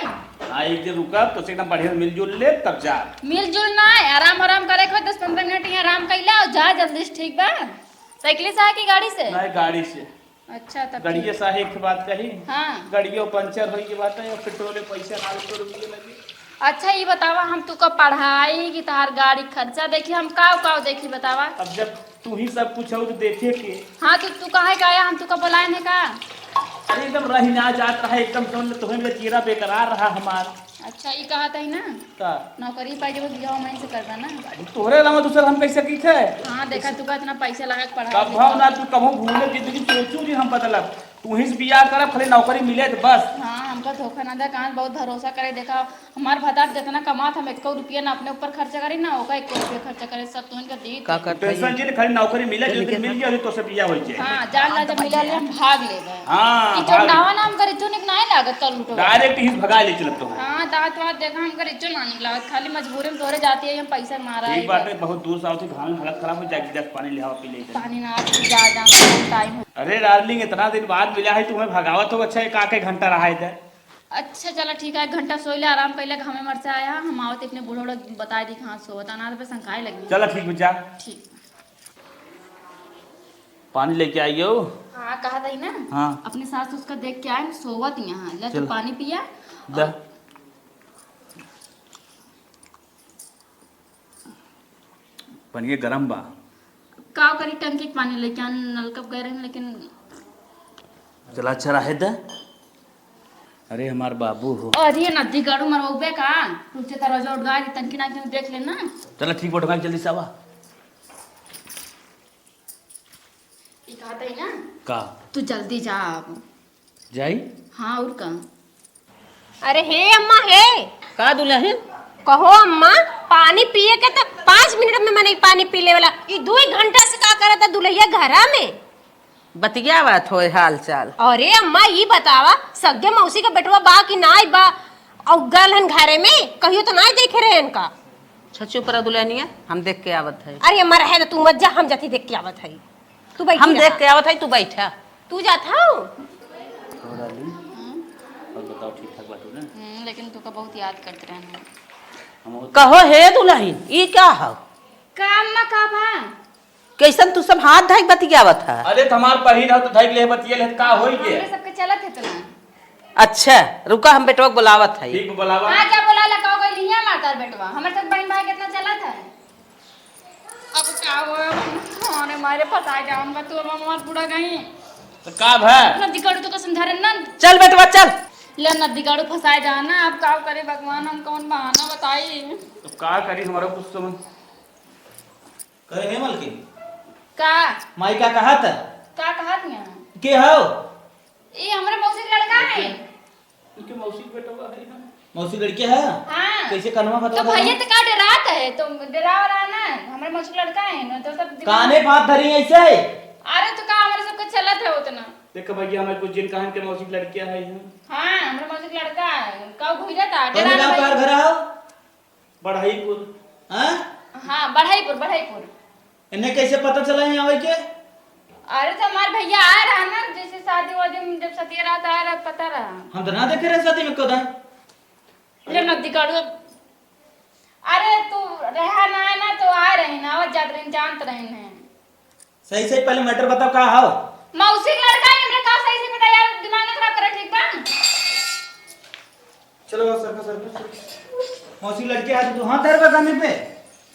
हाँ, एक दिन रुकब, तो से एकदम बढ़िया से मिलजुल ले, तब जा। मिलजुल ना, आराम आराम करे के, दस पन्द्रह मिनट यहाँ आराम कैला और जा जल्दी से, ठीक बा? साइकिल से आके गाड़ी से? नहीं, गाड़ी से। अच्छा, तब गड़िए ठीक। साहे एक बात कही। हाँ। गड़ियो पंचर होई के बात है, और पेट्रोल पैसा ना तो रुपये लगी। अच्छा, ये बतावा, हम तुका पढ़ाई कि तहार गाड़ी खर्चा देखी, हम काव काव देखी, बतावा? अब जब तू ही सब कुछ हो तो देखे के। हाँ, तो तू काहे का आया, हम तुका बुलाए ने का? एकदम रही ना जात रहा, एकदम जौन ले तोहे में चेहरा बेकरार रहा हमार। अच्छा, ई कहत ही ना? का? नौकरी पाइ जब बियाह हमहीं से करबा ना। अरे, तोहरे अलावा दूसर हम कैसे की थे? हाँ, देखा, तू का इतना पैसा लगा के पढ़ाई कब लिखाई। ना तू कबहूँ भूले जिंदगी सोचू जी हम बदलब। तू ही से बियाह करब, खाली नौकरी मिले तो बस। हाँ, हमका धोखा ना दे, कहाँ बहुत भरोसा करे, देखा, हमार भतार जितना कमात, हम एको रुपया ना अपने ऊपर खर्चा करी, ना ओका एको रुपया खर्चा करे, सब तू इनका दी। का करत टेंशन हई? जिन, खाली नौकरी मिले, चल जो दिन निकल। मिल गया, अभी तो से बियाह हो जाए। हाँ, जान ला, जब मिले, हम भाग लेबे। हाँ, ई भाग। चोरनावा नाम करे, चुनिक नाहीं लागत, तल उठो। डायरेक्ट ही भगा ले चलत तो। हाँ, दांत वात देखा, हम करे, चुन ना निकला, खाली मजबूरी में तोरे जाती है, हम पैसा मारा ठीक ही बात बस। है, बहुत दूर से आवत ही, घाम में हालत खराब हो जाएगी, दस पानी ले आवा, पी ले इधर। पानी ना, आप जा, जा, टाइम हो। अरे डार्लिंग, इतना दिन बाद मिला है, तुम्हें भगावत हो, अच्छा, एक आके घंटा रहा इधर। अच्छा, चला ठीक है, एक घंटा सोई ले, आराम कइले, घामे मर से आया, हम आवत अपने बूढ़ा उड़ा बताइ दी, कहाँ सोवत, अनाथ पे शंकाए लगी। चला ठीक बा, जा। ठीक। पानी लेके आइयो। हाँ, कहत ही ना। हाँ। अपने सास उसका देख के आए, सोवत यहाँ, ले तू चल। पानी पिया। दा। और पनिया गरम बा। का करी, टंकी के पानी लेके आन, नलका पे गए रहे, लेकिन चला, अच्छा रहे दे। अरे, हमार बाबू हो। अरे, नदी गाड़ू मरवाबे का? तुझे तरह जोड़ गाड़ी टंकी ना क्यों देख लेना। चला, ठीक बा, उठा के जल्दी से आवा। ई कहत ही ना? का? तू जल्दी जा अब। जाई? हाँ, और का? अरे हे अम्मा, हे। का दुलहिन? कहो अम्मा, पानी पिए के त पाँच मिनट में मने पानी पी लेवला। ई दुई घंटा से का करत है दुलहिया घरा में? बतियावत होए हाल चाल। अरे अम्मा, ई बतावा, सग्गे मौसी के बेटवा बा कि नाई बा? अउ गल हन घरे में, कहियो तो नाई देखे रहे इनका। अच्छा, चुप रह दुलहनिया, हम देख के आवत है। अरे अम्मा, रहे दे, तू मत जा, हम जाती देख के आवत है। तू बैठी हम रहा। देख के आवत है, तू बैठा। तू जात हऊ? कहो डार्लिंग, हम्म। और बताओ, ठीक ठाक बाटू ना? हम्म, लेकिन तू का बहुत याद करत रहन। हम वो कहो हे दुलहिन, ई का हव? का अम्मा, का बा? कैसन तू सब हाथ धइ के बतियावत ह? अरे, त हमार पहिर ह, तो धइ के ले बतिये ले, का होई के? हमरे सबके चलत है तो ना। अच्छा, रुका, हम बेटवा के बुलावत है। ठीक, बुलावा। हाँ, जा बुला ला, का हो गइल, हियाँ मारता है बेटवा। हमरे सब बहन भाई कितना चलत है। अब का हो, अब हम खाने मारे फंसाए जाऊंगा, तू अब हमार बूढ़ा गई। तो का भा? नदी गाड़ू तो कसम धरे ना। चल बेटवा, चल। ले नदी गाड़ू फंसाए जाना, अब का करे भगवान, हम कौन बहाना बताई? तो का करी, हमारा कुछ समझ। कहे हे मलकिन? का? माई का कहत? का कहत यहाँ? के हव? ई हमरे मौसी के लड़का है। इनके मौसी के बेटवा है ना? मौसी लड़के है? हाँ। कैसे कनवा तो बतवा भैया दे? तो का डरात है? तो डरावा रहा ना, हमरे मौसी के लड़का है ना, तो सब दिमाग काने बात धरी ऐसे? अरे तो का हमरे सबके चलत है उतना? देख भैया, हमें कुछ जिन कहन के मौसी के लड़के है यहाँ। हाँ, हमरे मौसी के लड़का है, का घुइरा था, कौन डरा गाँव नहीं। का घर है? बढ़ईपुर। हाँ? हाँ, बढ़ईपुर, बढ़ईपुर। इन्हें कैसे पता चला यहाँ आवे के? अरे, तो हमार भैया आए रहा ना, जैसे शादी वादी में जब सतिया रात आए रहा, पता रहा। हम तो ना देखे रहे शादी में कदा। ले नदी काढ़ो। अरे, तू रहा ना है ना, तो आए रहे ना, आवत जात रहे, जानत रहे ना। सही सही पहले matter बताओ, का हव? मौसी के लड़का है, हमरा का सही से पता यार, दिमाग ना खराब करे, ठीक बा? चलो, सरको, सरको, सरको। मौसी के लड़के आज तू हाथ धर बा काने पे?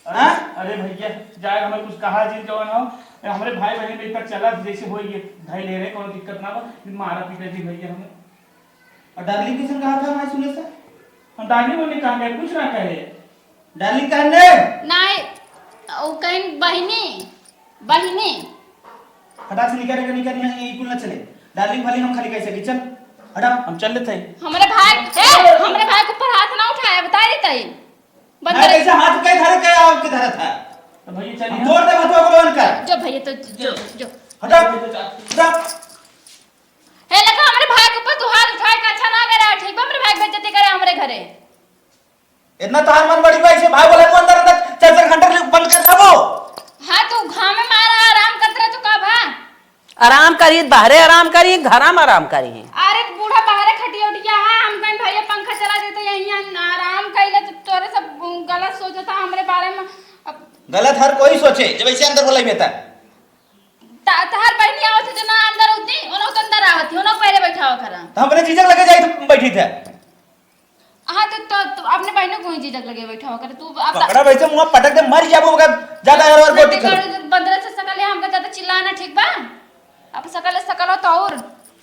अरे, हाँ? अरे भैया, जाए हमें कुछ कहा जी जवन हो, हमरे भाई बहन में इतना चला जैसे हो ये धई ले रहे, कोनो दिक्कत ना बा, मारा पीटा जी भैया हमें। और डार्लिंग किसन कहा था, मैं सुने से? हम डार्लिंग ने कहा गया, कुछ ना कहे। डार्लिंग कहने? नाय, उ कहिन बहिनी, बहिनी। फटाक से निकल, निकल, निकल, यहाँ ये कुल ना चले। डार्लिंग फार्लिंग हम खाली कैसे की, चल, हटा। हम चल लेते हैं। हमरे भाई, ए, हमरे भाई के ऊपर हाथ ना उठाए, बता देते हैं। बंद भाई कर। कैसे हाथ के धरे, के आपके धरे था? तो भैया चलिए। हम तोड़ दे, बतवा को बंद कर। जो भैया तो जो, जो। हटा, हटा। हे लगा हमरे भाई के ऊपर तू हाथ उठाए के अच्छा ना करे, ठीक बा? हमरे भाई के बेइज्जती करे हमरे घरे। इतना तोहार मन बड़ी बा, ऐसे भाई बोला, तू अंदर अंदर चार चार घंटा के लिए बंद कर रहा वो। हाँ, तू घाम में मारा, आराम करत रहे, तो का भा? आराम करी, बाहरे आराम करी, घरा में आराम करी। अरे, बूढ़ा बाहरे खटिया उठिया है, हम कहीं भैया पंखा चला देते, यहीं हम आराम कइले, तो तोरे सब गलत सोचता हमरे बारे में। अब गलत हर कोई सोचे, जब ऐसे अंदर बोला ही बेहतर। ता-, तहार बहिनी आवत है, जो ना अंदर होती, उन्हों के अंदर आवत है, उन्हों पहले बैठावा करा। तो हम अपने जीजा लगे जाई, तो बैठी थे। हाँ, तो, तो, तो अपने बहनों को ही झिझक लगे बैठा होकर। तू अब पकड़ा वैसे मुंह पटक दे, मर जाबो, मगर ज्यादा अगर और गोटी कर। बंदर से सकल है, हमका ज्यादा चिल्लाना ठीक बा? अब सकल है, सकल हो तो और।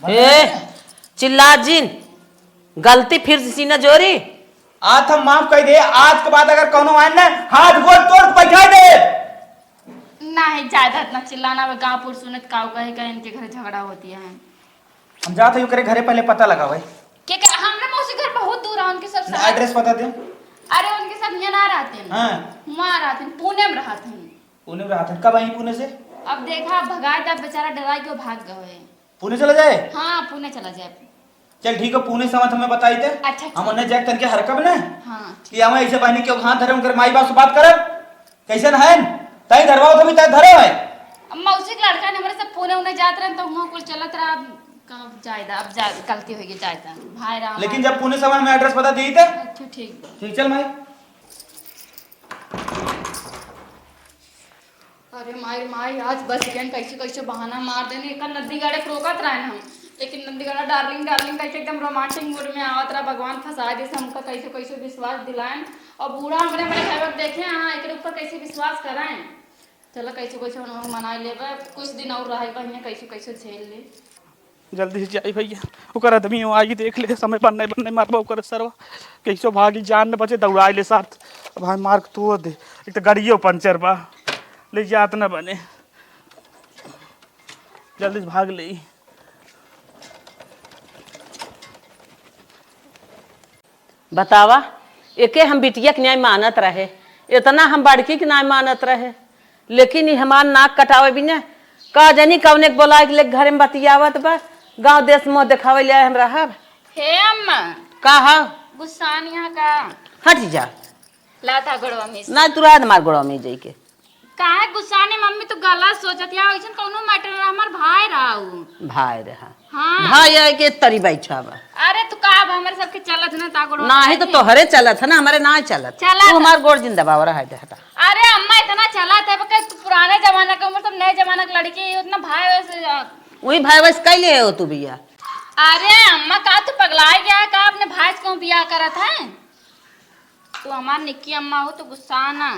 ए, चिल्ला जिन, गलती फिर से सीना जोरी। आज हम माफ कइ दे, आज के बाद अगर कौनो आए ना, हाथ गोड़ तोड़ के बैठा दे। नहीं, ज्यादा इतना चिल्लाना, वे गाँव पुर सुनत काऊ कहे का इनके घर झगड़ा होती है। हम जात हई ओकरे घरे, पहले पता लगावे। के, के, हमरा मौसी घर बहुत दूर है, उनके सब ना, शहर। एड्रेस बता दे। अरे, उनके सब यहाँ ना रहते हैं। हाँ। वहाँ रहते हैं, पुणे में रहते हैं। पुणे में रहते हैं। कब आई पुणे से? अब देखा, भगाए तब बेचारा डराए के वो भाग गए। पुणे चला जाए? हाँ, पुणे चला जाए। चल ठीक है, पुणे से आवत हमें बताई दे। अच्छा, हम ठीक। उन्हें जाके तनके हरकब ना। हाँ, ठीक। कि हमें ऐसे बहनी के हाथ धरे, उनकर माई बाप से बात करब। कैसन है? तई धरवाओ तो भी तय धरो है। अब मौसी के लड़का ने हमरे सब पुणे उन्हें जात रहे तो वहाँ कुल चलत रहा। अब कब जायदा, अब जा, गलती हो गई, जायदा। भाई रहा लेकिन हमारा। जब पुणे से आवा, हमें एड्रेस बता दी थे। अच्छा, ठीक बा। ठीक, चल भाई। अरे माई, माई, आज बच गए, कैसे कैसे बहाना मार देने। एक नंदीगढ़े के रोकत रहे हम, लेकिन नंदीगढ़ा डार्लिंग डार्लिंग कैसे एकदम रोमांटिक मूड में आवत रहा। भगवान फंसा दे, हमका कैसे कैसे विश्वास दिलाएं। और बूढ़ा हमरे, हमरे घर देखे, हाँ, एक ऊपर कैसे विश्वास कराएं। चलो, कैसे कैसे हम लोग मनाई लेबे, कुछ दिन और रहे बहिया, कैसे कैसे झेल ले। जल्दी से जाई भैया, ओकर आदमी हो आई, देख ले, समय बनने बनने मारबा ओकर सरवा, कैसे भागी, जान न बचे, दौड़ाई ले साथ। अब भाई मार के तोड़ दे, एक तो गाड़ियों पंचर बा, ले जात न बने, जल्दी से भाग ले। बतावा, एके हम बिटिया के न्याय मानत रहे, इतना हम बड़की के न्याय मानत रहे, लेकिन ई हमार नाक कटावे बिना का जानी कवने के बोलाए के लेके घरे में बतियावत बा। गाँव देश मुँह देखावे ले आए हम रहब। हे अम्मा। का ह? गुस्सान यहाँ का? हट जा। लाता गोड़वा में से। ना, तू रह दे हमार गोड़वा में जाइके। काहे गुस्साने मम्मी, तू गलत सोचत या, ऐसन कौनो मैटर ना, हमार भाई रहा उ। भाई रहा। हाँ। भाई है के तरी बैठा बा। अरे तू का अब हमरे सबके चलत ना ता गोड़वा नाही तो में। तोहरे चलत है ना, हमरे ना चलत। चलत। तू हमार गोड़ जिंदा बावर है, हटा। अरे अम्मा इतना चलत है, बके तू पुराने जमाना के, हमरे सब नए जमाना के लड़की, उतना भाई वैसे, आ, वही भाई वैसे कैले हो तू बिया। अरे अम्मा का तू पगला गया है का, अपने भाई से क्यों बियाह करत है? तू हमार निक्की अम्मा हो तो गुस्सा ना।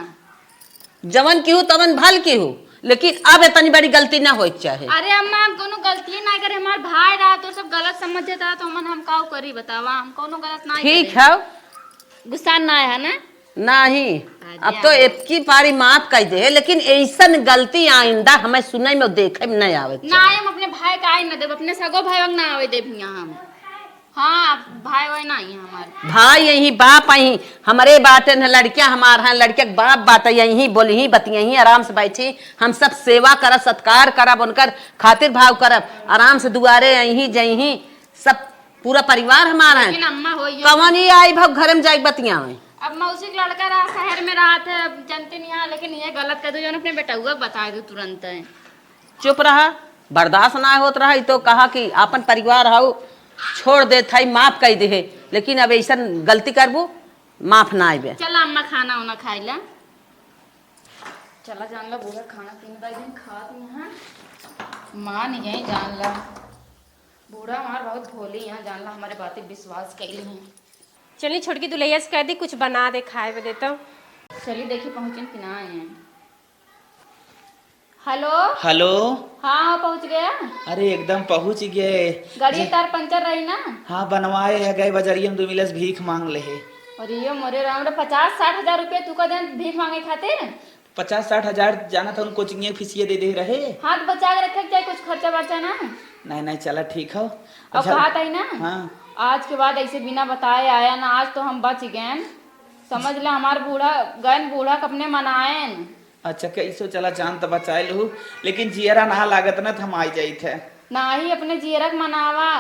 जवन की हो तवन भल की हो, लेकिन अब इतनी बड़ी गलती ना होए के चाहे। अरे अम्मा, हम कोनो गलती ना करे, हमार भाई रहा तो सब गलत समझ देता तो हमन हम काउ करी बतावा, हम कोनो गलत ना ठीक करे। है। गुस्सा ना है ना? नहीं। अरे अब तो यार। इतकी पारी माफ कर दे, लेकिन ऐसन गलती आइंदा हमें सुने में देखे में नहीं आवे के ना, चाहे। हम अपने भाई का आई ना देब, अपने सगो भाई ना आवे देब यहाँ हम। हाँ, भाई वाई नाही है हमार। भाई यही, बाप यही, हमरे बाटे न, लड़किया हमार हैं, लड़किया के बाप बाटे, यही बोलही, बतियही, आराम से बैठी, हम सब सेवा करब, सत्कार करब, उनकर खातिर भाव करब, आराम से दुआरे अइही, जइही, सब पूरा परिवार हमार है। लेकिन अम्मा होई है। कवन ई आई भग घर में जाइके बतियावे? अब मौसी के लड़का रहा, शहर में रहा थे, अब जनते नहीं है, लेकिन ये गलत कर दो, जो अपने बेटउआ के बता दो तुरंत है। चुप रहा, बर्दाश्त ना होत रहा, ई तो कहा कि आपन परिवार हउ, छोड़ देत हई, माफ कइ देहे, लेकिन अब ऐसन गलती करबू, माफ ना आइबे। चला अम्मा, खाना उना खाइला। चला जान ला, बूढ़ा खाना तीन बार दिन खात नहीं है, मान गए जान ला। बूढ़ा हमार बहुत भोली हैं, जान ला, हमारे बातें विश्वास कइली हैं। चली छोटकी दुल्हैया से कह दी, कुछ बना दे खाए बदे तो। चली देखी पहुँचन कि ना आए हैं। हेलो। हेलो। हाँ, पहुँच गया। अरे एकदम पहुँच गए। गाड़ी जी। टायर पंचर रही ना। हाँ, बनवाए है, गए बजरिया में दो मिलस भीख मांग ले है। अरे ये मोरे राम रे, पचास साठ हजार रुपया तू का देन भीख मांगे खातिर? पचास साठ हजार जाना था, उन कोचिंग फीसिए दे दे रहे। हाथ बचा के रखे के चाहे कुछ खर्चा बर्चा ना। नहीं, नहीं, चला ठीक हो। अब अच्छा। कहा था ही ना। हाँ। आज के बाद ऐसे बिना बताए आया ना, आज तो हम बच गए। समझ ले हमार बूढ़ा, गैन बूढ़ा कपने मनाएन। अच्छा, कैसो चला जान त बचाए लहू, लेकिन जियरा ना लागत ना त हम आई जाइत है। नाही, अपने जियरा के मनावा,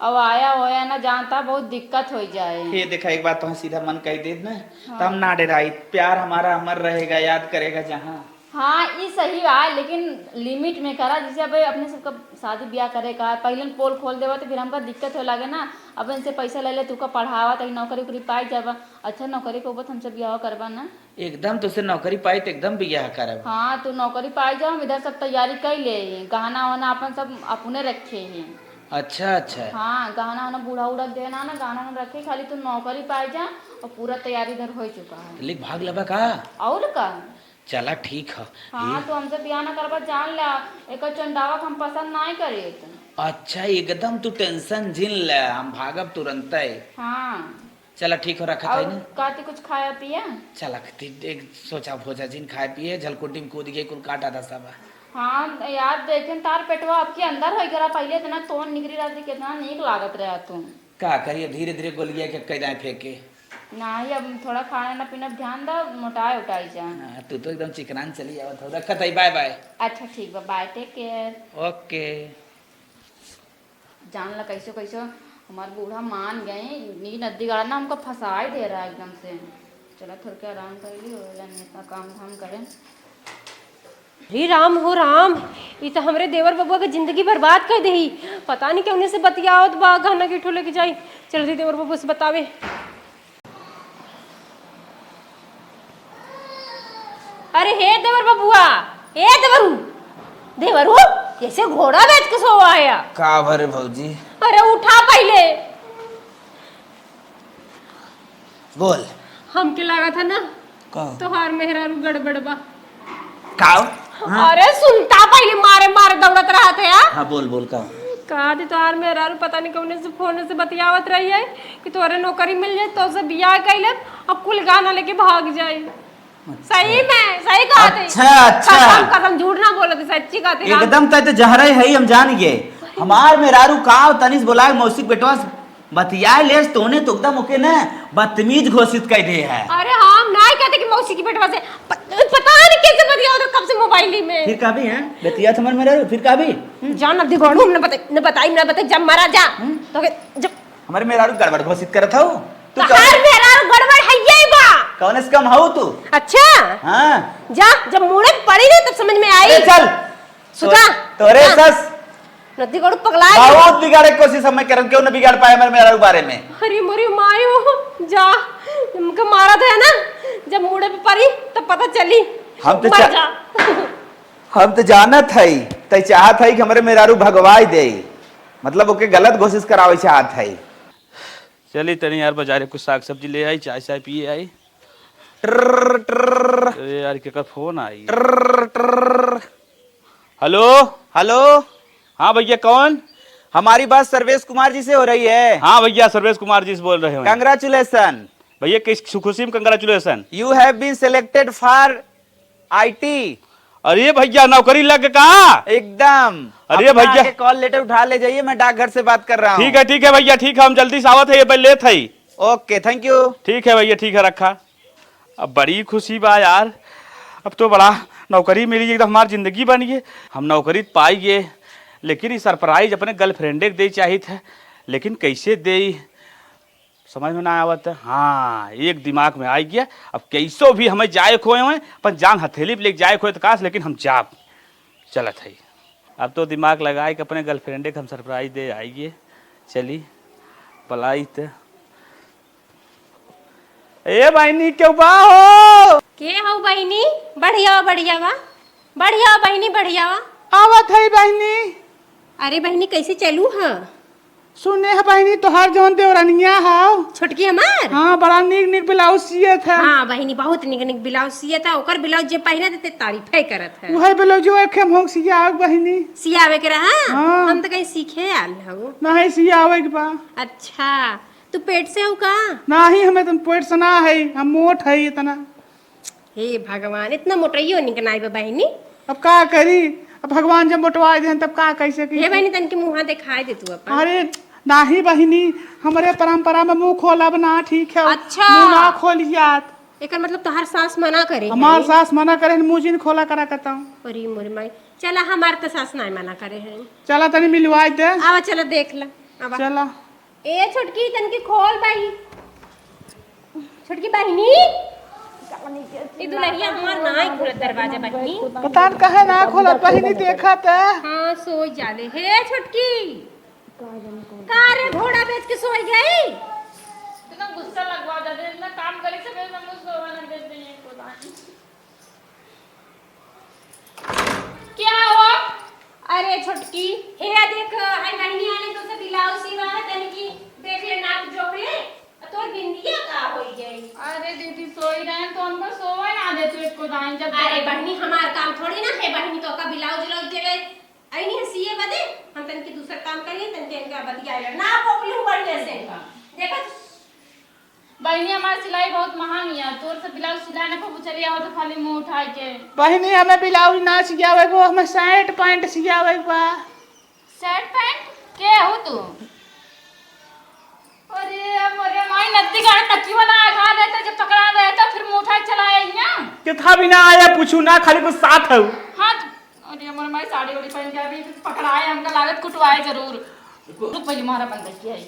अब आया होया ना जानता, बहुत दिक्कत हो जाए। हे देखा, एक बात तो सीधा मन कह देत ना, हाँ। त हम ना डराई, प्यार हमारा अमर रहेगा, याद करेगा जहाँ। हाँ, ई सही बा, लेकिन लिमिट में करा, जैसे अब अपने सबका शादी ब्याह करे का, पहले पोल खोल देवा तो फिर हमका दिक्कत हो लागे ना। अब इनसे पैसा ले ले, तू का पढ़ावा, ताकि नौकरी उकरी पाई जाबा, अच्छा नौकरी पे हमसे ब्याह करबा ना। एकदम तोसे नौकरी पाई त एकदम बियाह करब। हाँ, तू नौकरी पाई जा, हम इधर सब तैयारी कर ले, गहना वहना अपन सब अपने रखे हैं। अच्छा, अच्छा। हाँ, गहना वहना बूढ़ा उड़ा के देना ना, गहना वहना रखे, खाली तू नौकरी पाई जा और पूरा तैयारी इधर हो चुका है। लिख भाग लेबा का? और का? चला ठीक है। हाँ, ये तू हमसे बियाह ना करबा, जान ला, एक चंडावा के हम पसंद नहीं करे। अच्छा, एकदम तू tension जिन ले, हम भागब तुरंतै। हाँ। चला ठीक हो, रखत हई ना। का ती कुछ खाया पिया? चला, ती एक सोचा भोजा जिन खाए पिए, झलकुंडी में कूद गए, कुल काटा था सब। हाँ यार, देखेन तार पेटवा अबकी अंदर होइ गया, पहिले इतना तोन निकरी रहत रही, कितना नीक लागत रहा तू। का करिए, धीरे धीरे गोलिया के कैदा फेंके। नाही, अब थोड़ा खाना ना पीना पे ध्यान दा, मोटाए उटाए जा। हाँ, तू तो एकदम चिकनान चली आवत हो। रखत हई, bye bye। अच्छा ठीक बा, bye, take care। OK। जान ला कैसो कैसो हमार बूढ़ा मान गए, ई नद्दी गाड़ा ना हमका फंसाई दे रहा एकदम से। चला थोड़के आराम कर ली, हो जाने इतना काम धाम करें। अरे राम हो राम, ई त हमरे देवर बबुआ के जिंदगी बर्बाद कर देही। पता नहीं केउने से बतियावत बा, गहना गिठो लेके जाई। चल रे देवर बबुआ से बतावे। अरे हे देवर बबुआ, ए देवरू, देवरू, कैसे घोड़ा बेच के सोवा है? का भरे भौजी? अरे उठा पहिले। बोल। हमके लागत है ना, का? तोहार मेहरारू गड़बड़ बा। का? हाँ? अरे सुनता पहिले, मारे मारे दौड़त रहत है यार। हाँ, बोल, बोल, का? का दी तोहार मेहरारू पता नहीं कौने से फोन से बतियावत रही है कि तोहरे नौकरी मिल जाए, तो से बियाह कर ले और कुल गहना लेके भाग जाए। अच्छा। सही में, सही कहत है। अच्छा, अच्छा। कसम, कसम, झूठ ना बोलत है, सच्ची कहत है। एकदम तय तो जहरे है, हम जान गए। हमार मेहरारू का तनिस बोला मौसी के बेटवा से बतिया लेस तोने तो एकदम ओके ना बदतमीज घोषित कर दे है। अरे हम नहीं कहते कि मौसी की बेटवा से प-, पता नहीं कैसे बतिया उधर कब से मोबाइल ही में। फिर का भी है? बतिया तो मन में रहो, फिर का भी? जान अब दिगोड़ू हमने बता, न बताई, न बताई, जब मरा जा। हम्म? तो के, जब हमारे मेहरारू गड़बड़ घोषित करत हो। तू तो हर कौन मेहरारू गड़बड़ है ये बा। कौन से कम हो तू? अच्छा। हाँ। जा, जब मुड़े पड़ी ना तब समझ में आई। अरे चल। सुता। तोरे हाँ। सस। नदी गड़ू पगला गई। बहुत बिगाड़े के कोशिश हम करब, क्यों न बिगाड़ पाए हमारे मेहरारू बारे में। अरे मोरी मायो, जा, तुमके मारा था ना, जब मुड़े पे पड़ी तब पता चली। हम तो मर चा-, जा। हम तो जानत हई, तै चाहत हई कि हमरे मेहरारू भगवाई दे, मतलब ओके गलत कोशिश करावे चाहत हई। चली तनी यार बाजारे कुछ साग सब्जी ले आई, चाय चाय पिए आई। ट्रर, ट्रर। अरे यार, केकर फोन आई? ट्रर, ट्रर। Hello, hello. हाँ भैया, कौन? हमारी बात सर्वेश कुमार जी से हो रही है? हाँ भैया, सर्वेश कुमार जी से बोल रहे हैं। Congratulation। भैया, किस खुशी में congratulation? You have been selected for I T। अरे भैया, नौकरी लग का? एकदम। अरे अपना भैया। आके call letter उठा ले जाइए, मैं डाकघर से बात कर रहा हूँ। ठीक है, ठीक है भैया, ठीक है, हम जल्दी से आवत है, ये पे लेत है। OK, thank you। ठीक है भैया, ठीक है, रखा। अब बड़ी खुशी बा यार, अब तो बड़ा नौकरी मिली, एकदम हमार जिंदगी बन गई। हम नौकरी त पाई गए, लेकिन ई surprise अपने girlfriend के दे चाहित है, लेकिन कैसे देई, समझ में ना आवत है। हाँ, एक दिमाग में आ गया, अब कैसो भी हमें जाए खोए हुए, अपन जान हथेली पे लेके जाए खोए तो काश, लेकिन हम जाब, चलत है। अब तो दिमाग लगाए के अपने girlfriend के हम surprise दे आइए। चली, बुलाई त। ए बहिनी, केहू बा हो? के हऊ बहिनी? बढ़िया, बढ़िया बा। बढ़िया बहिनी, बढ़िया बा। आवत है बहिनी। अरे बहिनी, कैसे चलू ह? सुने ह बहिनी, तोहार जौन देवरनिया हौ। छोटकी हमार? हाँ, बड़ा नीक नीक blouse सियत है। हाँ बहिनी, बहुत नीक नीक blouse सियत है। ओकर blouse जे पहिरत है, ते तारीफे करत है। उहे blouse जो एक हम सियावे बहिनी। सियावे के रहा? हाँ। हम तो कहीं सीखे आल हऊ। नहीं, सियावे के बा। अच्छा, तू पेट से हऊ का? नहीं, हमें तुम पेट से ना है, हम मोट है इतना। हे भगवान, इतना मोटइयो निक नाई बा बहिनी। अब का करी, अब भगवान जब मोटवाए देहन तब का कैसे की? हे बहिनी, तनकी मुँहा देखाई दे तू अपन। अरे नाही बहिनी, हमरे परंपरा में मुँह खोलब ना ठीक है। अच्छा। मुँह ना खोलियात। एकर मतलब तोहार सास मना करे हमार है? सास मना करे, मुँह जिन खोला करा कहता हूँ। अरे मोरे माई, चला हमार तो सास ना मना करे है। चला तनी मिलवाई दे। आवा चला देख ला। आवा। चला। ए छोटकी, तनकी खोल बाई। छोटकी बहिनी, ई दुलहिया हमार नाई खुलत दरवाजा बहिनी। पता न काहे ना खोलत बहिनी, देखा त। हाँ, सोई जाले। हे छोटकी, का रे घोड़ा बेच के सोई गई? इतना गुस्सा लगवा दे, इतना काम करे सब, हम लोग सोवा ना देते हैं, कोदानी। क्या हुआ? अरे छोटकी, हे देख, हाय बहिनी आने तो से blouse सिवा है, तनी की देख ले, नाप जोख ले। आ तोर बिंदिया का होई गई? अरे दीदी, सोई रहे तो हमको सोवा ना दे तू एको दाईं जब अरे तक। बहिनी, हमार काम थोड़ी ना है बहिनी, तो का blouse उलाउज देवे। आई नहीं है सिए बदे, हम तनकी दूसर काम करिए, तनकी इनका बतिया ले। ना पोपली हूँ बढ़िया से। देखा बहिनी, हमार सिलाई बहुत महंग है, तोर से ब्लाउज सिलाई ना खूब चली आओ तो खाली मुंह उठाए के। बहिनी, हमें ब्लाउज ना सियावे को, हमें शर्ट पैंट सियावे के बा। Shirt pant? के हो तू? अरे, मोरे माई, नद्दी गाड़ी टक्की वाला आघा देता, जब पकड़ा देता, फिर मुंह उठाए चला आई ना। कितना भी ना आया, पूछू ना, खाली कुछ साथ है। हाँ, तो, अरे, मोरे माई, साड़ी ओड़ी पहन के अभी पकड़ाए, हमका लागत कुटवाए जरूर। रुक, पहले मारा बंद करके आई।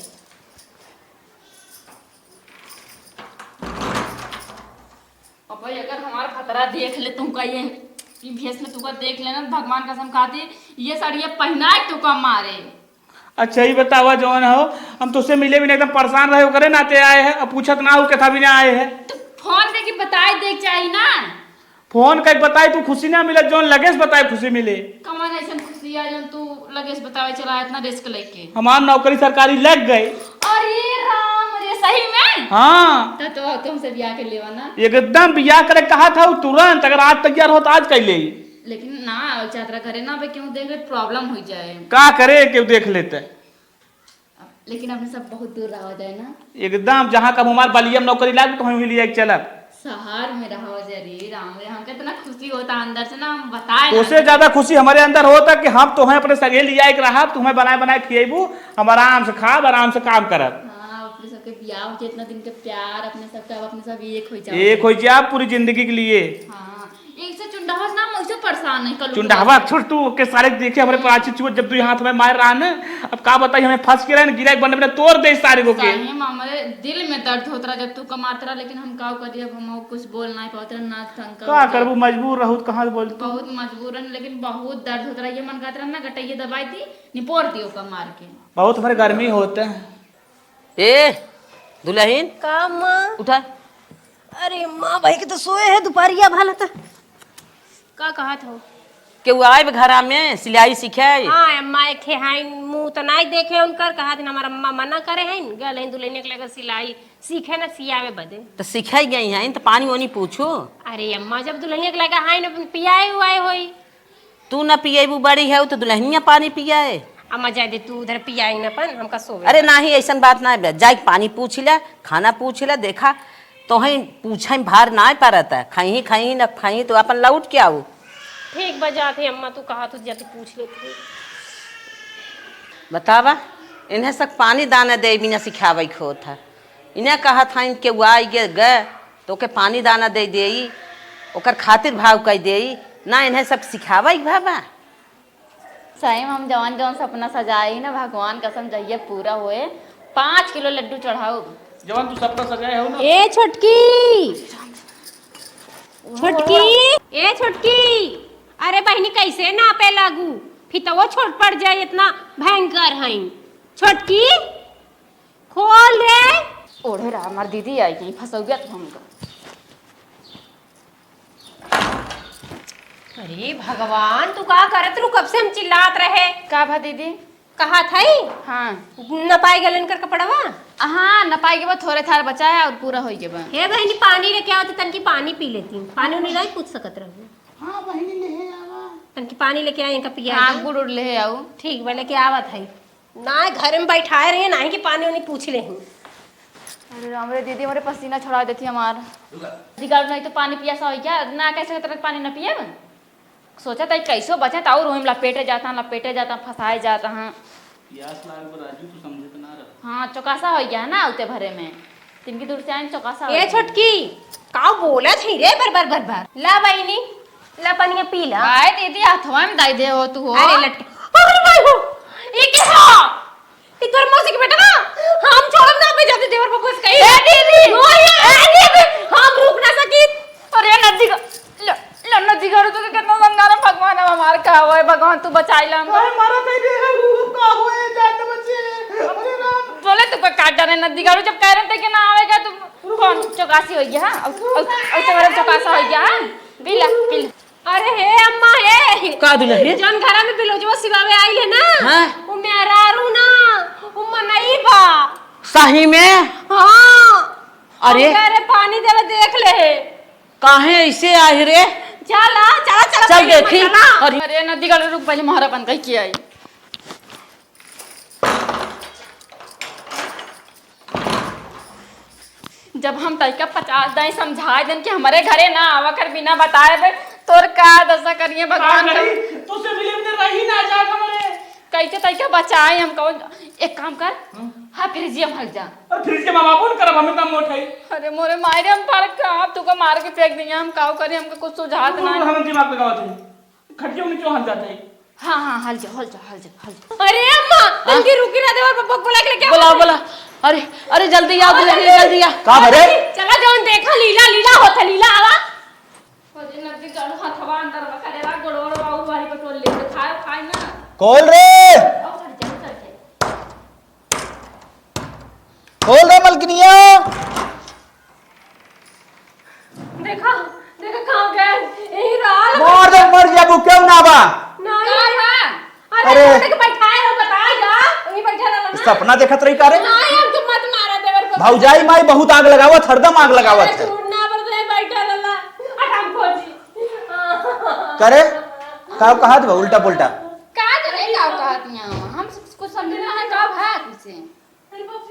अब भाई, अगर हमार खतरा देख ले तुमका, ये, ये भेष में तुमका देख लेना, भगवान कसम खाती, ये साड़ी ये पहना के तुमका मारे। अच्छा, ये बतावा जौन हो, हम तुझसे मिले भी नहीं, एकदम परेशान रहे, ओकरे नाते आए हैं, अब पूछत ना हो, कथा भी ना आए हैं। तो फोन करके बताए दे के चाही ना। फोन करके बताए, तू खुशी ना मिले, जौन लगे से बताए खुशी मिले। कमन ऐसन खुशी है, जौन तू लगे से बतावे चला, इतना रिस्क लेके? हमार नौकरी सरकारी लग गई। अरे राम रे, सही में? हाँ। तो, तो तुमसे ब्याह कर लेवा ना। एकदम ब्याह करे कहा था तुरंत, अगर आज तैयार हो तो आज कर ले। लेकिन ना, चातरा घरे ना, अबे क्यों देख ले, प्रॉब्लम हो जाए। का करे, क्यों देख लेते? लेकिन अपने सब बहुत दूर रहा जाए ना। एकदम, जहाँ कब हमार बलिया में नौकरी लाग, तो हम ही लिया के चलब। शहर में रहो जरी राम रे, हमके इतना खुशी होता अंदर से ना, हम बताए ना। तोसे ज्यादा खुशी हमारे अंदर होता कि हम तो हैं अपने सगे लिया के रहा, तुम्हें बनाए बनाए खिएबू, हम आराम से खाब, आराम से काम करब। हाँ, अपने सबके ब्याह हो जाए, इतना दिन के प्यार, अपने सबके, अब अपने सब एक हो जाओ। एक हो जाए पूरी जिंदगी के लिए। हाँ, एक से चुंडाहस ना, हम ऐसे परेशान है कल। चुंडाहवा छोड़ तू, ओके सारे देखे हमरे प्राची चुअत जब तू हाथ में मार रहा ना, अब का बताई, हमें फंस के रहे ना, गिरा के बंडे बंडे तोड़ दे सारे को के। सही में हमरे दिल में दर्द होत रहा जब तू कमात रहा, लेकिन हम का करी, अब हम कुछ बोल नहीं पावत रहा, ना ढंग का का होता। करबू, मजबूर रहू त कहाँ से बोल तू? बहुत मजबूरन, लेकिन बहुत दर्द होत रहा, ये मन कहत रहा ना गटैया दबाई थी, निपोर दियो का मार के। बहुत हमारे गर्मी होते हैं। ए, दुलहिन। का माँ? उठा। अरे माँ, भाई के तो सोए है, दुपहरिया भला त। का कहत हो? केहू आए घरा में सिलाई सीखे? हाँ, अम्मा, एक ठे हाइन, मुँह तो नाई देखे उनकर, कहत हमार अम्मा मना करे हैं, गल हैं दुल्हनिया के लगे सिलाई सीखे ना, सियावे बदे। तो सीखे गई हैं, तो पानी वानी पूछू। अरे अम्मा, जब दुल्हनिया के लगे हाइन, अपन पियाए हुआए होई। तू न पिएबू, बड़ी है, तो दुल्हनिया पानी पियाए। अम्मा, जाए दे, तू उधर पियाई न अपन, हमका सोवे। अरे नाही, ऐसन बात ना है, जाए के पानी पूछ ले, खाना पूछ ले, देखा, तोहई पूछे में भार ना पड़त है, खइही, खइही न खइही, तो अपन लौट के आऊ। ठीक बा, जात है अम्मा, तू कहा, तू जाके पूछ लेती। बतावा, इन्हें सब पानी दाना दे बिना सिखावे के होत है। इन्हें कहत हइन केहू आई गे, गे, तो ओके पानी दाना दे देई, ओकर खातिर भाव कई देई, ना इन्हें सब सिखावे के भावा। सही में हम जवन जवन सपना सजाई ना, भगवान कसम जहिया पूरा होए, पाँच किलो लड्डू चढ़ाऊ। जवन तू सपना सजाए हो ना। ए छोटकी, छोटकी, ए छोटकी, अरे बहिनी कैसे नापे लागू, फितवो छोट पड़ जाए, इतना भयंकर हइन। छोटकी, खोल रे। ओढ़े रहा, हमार दीदी आई गई, फंसौगिया तो हमका। अरे भगवान, तू का करत रू? कब से हम चिल्लात रहे। का भा दीदी? कहा था ही? हाँ। नपाई गलन कर कपड़वा? हाँ, नपाई के बाद थोड़े थार बचा है और पूरा हो गया बा। हे बहनी, पानी लेके आवत, तनकी पानी पी लेती। पानी उनी नहीं पूछ सकत रहू। हाँ बहनी, ले आवा। तनकी पानी लेके आई, इनका पिया हाँ, दे। गुड़ उड़ ले आओ। ठीक बा, लेके आवत है। ना, घर में बैठाए रहे, ना ही कि पानी उनी पूछ ले। अरे राम रे, दीदी हमरे पसीना छोड़ा देती हमार। दिगाड़ नहीं तो पानी पियासा हो गया, ना कैसे तरह पानी न पिए। सोचा था कैसो बचे, तो और वही लपेटे जाता, लपेटे जाता, फंसाए जाता, हाँ। पियास लाग बा राजू, तू समझत ना रह। हाँ, चौकासा हो गया है ना, उते भरे में। तिनकी दूर से आइन चौकासा हो ए गया। छोटकी, का बोलत है रे, बर, बर, बर, बर। ला बहिनी, ला पनिया पी ला। आए दीदी, हथवा में दाई दे हो तू हो। अरे लटके। अरे भाई हो, ये क्या हो? ई तोर मौसी के बेटा ना, हम छोड़ब ना, मैं जाते देवर बबुआ से कही। ए दीदी! ओ ये, ए दीदी! हम रुक ना सकी। अरे नदी का, ल, ल, नदी का, तू कितना संगारा भगवान, हम हमार का होए, भगवान तू बचाई ला हमको। अरे मारा नहीं दे है, वो का होए, जान बचे। अरे राम। बोले तू को काट डाले नदी का, जब कह रहे थे कि ना आवेगा, तू कौन चौकासी हो गया, हाँ? और, और, और तुम्हारा चौकासा हो गया, हाँ? पी ला, पी ला। अरे हे अम्मा हे। का दुल्हन? जौन घरा में बिलोजवा सिवावे आइल है ना, हाँ। उ मेहरारू ना, उ मनई बा। सही में? हाँ। अरे। हम कह रहे पानी देवे देख ले हे। काहे ऐसे आए रे? चला, चला, चला, चल पहले देखी। चला। अरे। अरे नदी का रुक, पहले मोहरा बंद कई के आई। जब हम तइका पचास दाई समझाए देन कि हमरे घरे ना आवा कर बिना बताए बे, तोर का दशा करिए का भगवान का। करी? तुझसे मिले बिना रही ना जाए हमरे। कैसे तइका बचाए हम कौन? एक काम कर, हाँ? हाँ, फ्रिज में हल जा। अरे फ्रिज के मामा कौन करब, हमें तम मोट है। अरे मोरे मायरे, हम पार का, आप तुका मार के फेंक दिया, हम काव करी, हमका कुछ सुझात तू ना। हमें दिमाग लगावत है, खटियों में क्यों हल जाते हैं? हाँ, हाँ, हल जा, हल जा, हल जा, हल जा। अरे अम्मा, हाँ? तनकी रुकी ना, देवर पप्पा को बुला के लेके आओ। बोला, बोला। अरे, अरे, जल्दी आओ, अरे, जल्दी, जल्दी आओ। का भरे? चला जौन देखा, लीला, लीला होता, लीला आवा। खोजे नदी जल हथवा अंदर में करेला, गोड़, गोड़, बाबू बारी पटोल ले, खाए, खाए ना। खोल रे। आओ, सर, चल, चल, चल। खोल रे मलकिनिया। देखा, देखा, कहाँ गए? यही रहा। मार दे, मर जाबू, क्यों ना बा? नहीं। का बा? अरे, अरे। अरे, देख, बैठाए रहो, बताए जा। वहीं बैठा रहो ना। सपना देखत रही का रे? नहीं, हमके मत मारा, देवर को। भौजाई माई बहुत आग लगावत, हरदम आग लगावत अरे, है। झूठ ना बोल रहे, बैठा रहो। अरे, हम खोजी। करे? का कहत बा, उल्टा पुल्टा? का करे, का कहत यहाँ? हम कुछ समझ में ना है, का भाग से?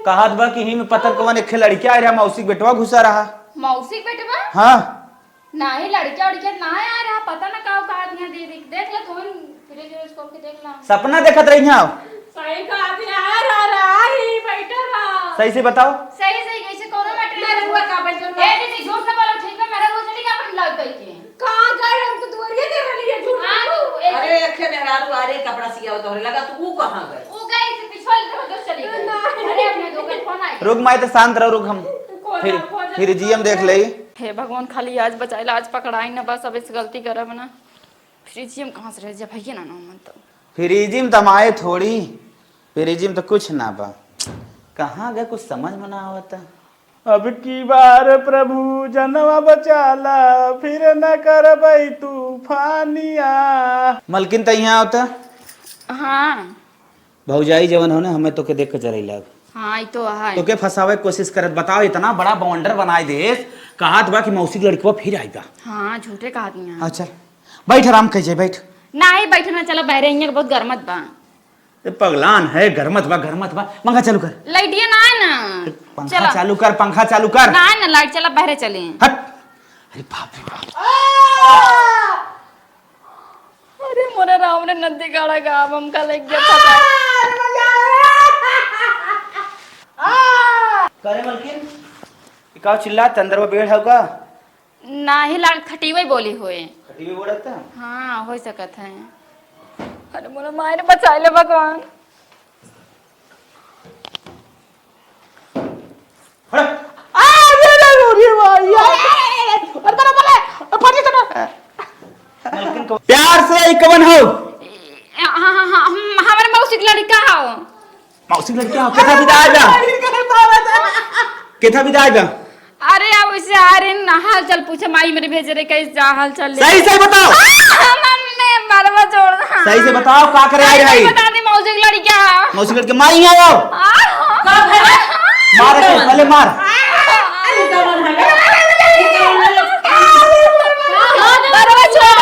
कहत बा कि ही में पतर कवन एक लड़किया आए रहा, मौसी के बेटवा घुसा रहा। मौसी के बेटवा? हाँ। नाही, लड़किया उड़किया नाही आए रहा, पता ना का कहत यहाँ दीदी। देख ले तू, फ्रिज व्रिज खोल के देख ला। सपना देखत रही हैं। सही कहत है, आए रहा, रहा ही, बैठा रहा। सही से बताओ। सही, सही, कैसे कौनो मैटर नहीं। मेरे हुआ का बैठा रहा। ए दीदी, झूठ ना बोलो, ठीक है, मेरा वो चली गया अपन लग गई के। कहाँ गए? हम तो दुआरिये दे रहली है, झूठ हाँ, बोलो। तो एक अरे, एक ठे मेहरारू आ रे, कपड़ा सियावत तोहरे लगा, तू ऊ कहाँ गए? ऊ गए से पिछुआ लेते हो, दोस्त चली गई। नहीं। अरे, अपने दो गए, फोन आए। रुक माई, तो शांत रहो, रुक, हम खोजा, फिर, खोजा, फिर जी हम खोजा। देख लेई। हे भगवान, खाली आज बचाइला, आज पकड़ाई ना, बस अब इस गलती करब ना। फ्रिज में कहाँ से रह जा भैया ना, ना मन तो। फ्रिज में तो हम आए थोड़ी, फ्रिज में तो कुछ ना बा। कहाँ गए, कुछ समझ में ना आवता। अब की बार प्रभु जनवा बचाला, फिर न करबै तूफानिया। मलकिन त यहाँ आवता। हाँ। भौजाई जवन हो ना, हमें तोके देख के जरई लाग। हाँ, ई तो है। तोके फंसावे के कोशिश करत, बताओ, इतना बड़ा बवंडर बनाए देस, कहत बा कि मौसी के लड़कवा फिर आई बा। हाँ, झूठे कहत नहीं है। हाँ, चल, बैठ, आराम कर जाए, बैठ। नहीं, बैठ ना, चलो बहरे, यहाँ बहुत गरमत बा। ए, पगलान है, गरमत बा, गरमत बा। पंखा चालू कर। लाइटिया ना है ना। पंखा चला। चालू कर, पंखा चालू कर। ना है ना, लाइट चला, बहरे चले। हट। अरे बाप रे बाप। अरे मोरे राम रे, नदी गाड़ा गाँव हमका लग गया था। करे मलकिन, ई का चिल्लात, अंदर में बेड़ है का? नाही लाग, खटीवई बोली होए। खटीवई बोलत है? हाँ, हो सकत है। अरे मोरा माई रे, बचाई ले भगवान। हट। आ, अरे, अरे, अरे, भाई, यार। अरे, अरे, अरे, अरे, फटी से ना। प्यार से ई कवन हो? हाँ, हाँ, हाँ, हम, हमारे मौसी के लड़का हो। मौसी के लड़का हो? केथा बिदा आइबा? केथा बिदा आइबा? अरे, अब इसे आ रहे ना, हाल चाल पूछे, माई मेरे भेजे रहे, कैसे जा हाल चाल ले? सही, सही बताओ। आ, मम्मी, बरवा छोड़। सही से बताओ, का करे आई रही? बता दे, मौसी के लड़का। मौसी के लड़का, माई यहाँ आओ। आ, मार के, पहले मार। बरवा छोड़।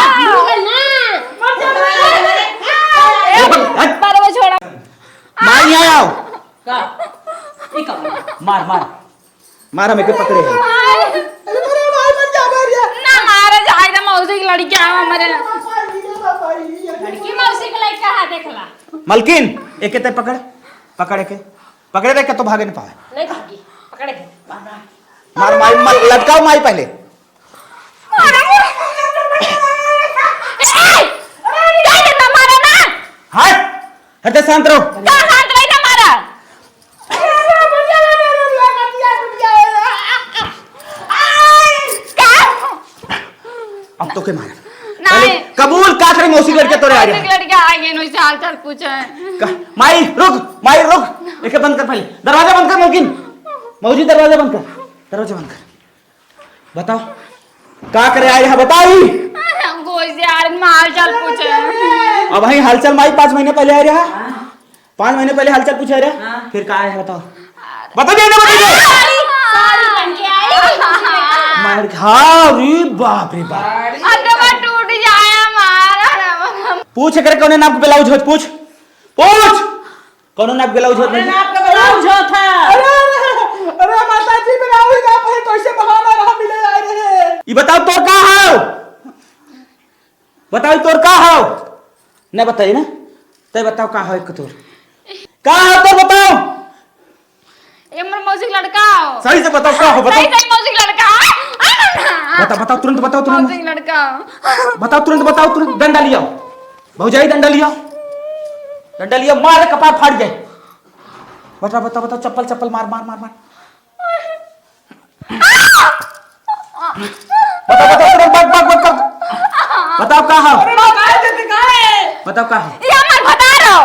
हट। बरवा छोड़। माई यहाँ आओ। का? ई का? मार, मार। मार, हम एके पकड़े हैं। ना मारे, जाए ना, मौसी के लड़का है हमारे। लड़की मौसी के लड़का है, देख ला। मलकिन, एके ते पकड़, पकड़ एके, पकड़े रहे, तो भागे न पावे। नहीं भागी, पकड़े। मार, मार, मार, लटकाओ माई पहले। मारो। ए, ए, ए, ना मारो ना। हट, हट, शांत रहो। का शांत रही ना मारा? का? अब तोके मारा। नहीं। पहले कबूल का करे मौसी के लड़का तोरे आ गया। मौसी के लड़का आ गए, नोई से हाल चाल पूछे। का? माई, रुक, माई, रुक। एके बंद कर पहले। दरवाजा बंद कर, मलकिन। मौजी, दरवाजा बंद कर। दरवाजा बंद कर। बताओ, का करे आए रहा, बताओ ही। अरे, हमको इसे यार में हाल चाल पूछे। अब वही हाल चाल माई पाँच महीने पहले आए रहा। पाँच महीने पहले हाल चाल पूछे आए रहा। हाँ। फिर का आए रहा, बताओ। बता दे ना, बता दे। साड़ी, साड़ी पहन के आई। मार, हाँ, रे बाप रे बाप। अरे, वो टूट जाए हमारा। पूछ, एकरे कौने नाप के ब्लाउज होत, पूछ। पूछ। कौनो नाप ब्लाउज होत अरे नहीं? नाप के ब्लाउज होत है। अरे, अरे, अरे, माता जी, ब्लाउज नाप है, बताओ तोर का हो? बताओ तोर का हो? नहीं बताई ना? तै बताओ का हो एक तोर? का हो तोर बताओ? ये हमर मौसी के लड़का हो। सही से बताओ का हो, बताओ। सही से मौसी के लड़का हो। बता, बताओ तुरंत, बताओ तुरंत। मौसी के लड़का हो। बताओ तुरंत, बताओ तुरंत। डंडा लियाओ। भौजाई डंडा लियाओ। डंडा लियाओ, मार कपार फाट जाए। बता, बता, बता, चप्पल, चप्पल मार, मार, मार, मार। बताओ, बताओ, तुरंत, बक, बक, बक, बक। बताओ, का हो? अरे, बताओ, दीदी, का है? बताओ, का हो? ये हमार भतार हो।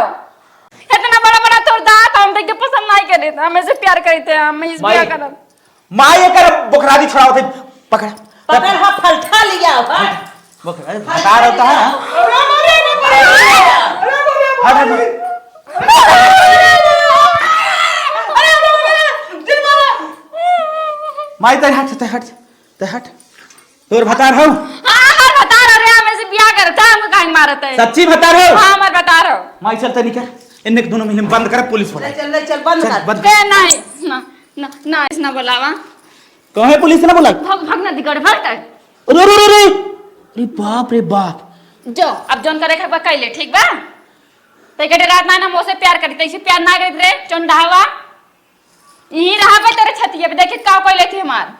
इतना बड़ा, बड़ा तोर दांत, हम देख के पसंद नहीं करे थे, हम ऐसे प्यार करते हैं, हम इस माई, ब्याह करब। माई, एकर बोकरादी छोड़ाओ थे, पकड़। पकड़, हाँ, फलठा लिया, हाँ। बोकरा, भतार होता है ना? हट, हट, हट। माई, तै हट, तै हट, तै हट। तोर भतार हो? हाँ, हमार भतार हो रे, हम ऐसे बियाह करत है, हमको काहे मारत है? सच्ची भतार हो? हाँ, हमार भतार हो। माई, चल, तै निकल। इन्हें दोनों मिले बंद कर, पुलिस बुलाई। चल, चल, चल, बंद चल, कर। बंद। ए, नहीं, ना, ना, ना, इस ना बुलावा। कहे पुलिस ना बुलाई? भाग, भाग ना दिगड़, भाग तै। अरे, अरे, अरे, अरे। अरे बाप रे बाप। जो, अब जौन करे के बा, कैले, ठीक बा? तै के डरात ना, ना मोसे प्यार करी, तैसे प्यार ना करी रे, चोंडावा। यहीं रहा बे तेरे छतिया पे, देखित का कोई लेती हमार।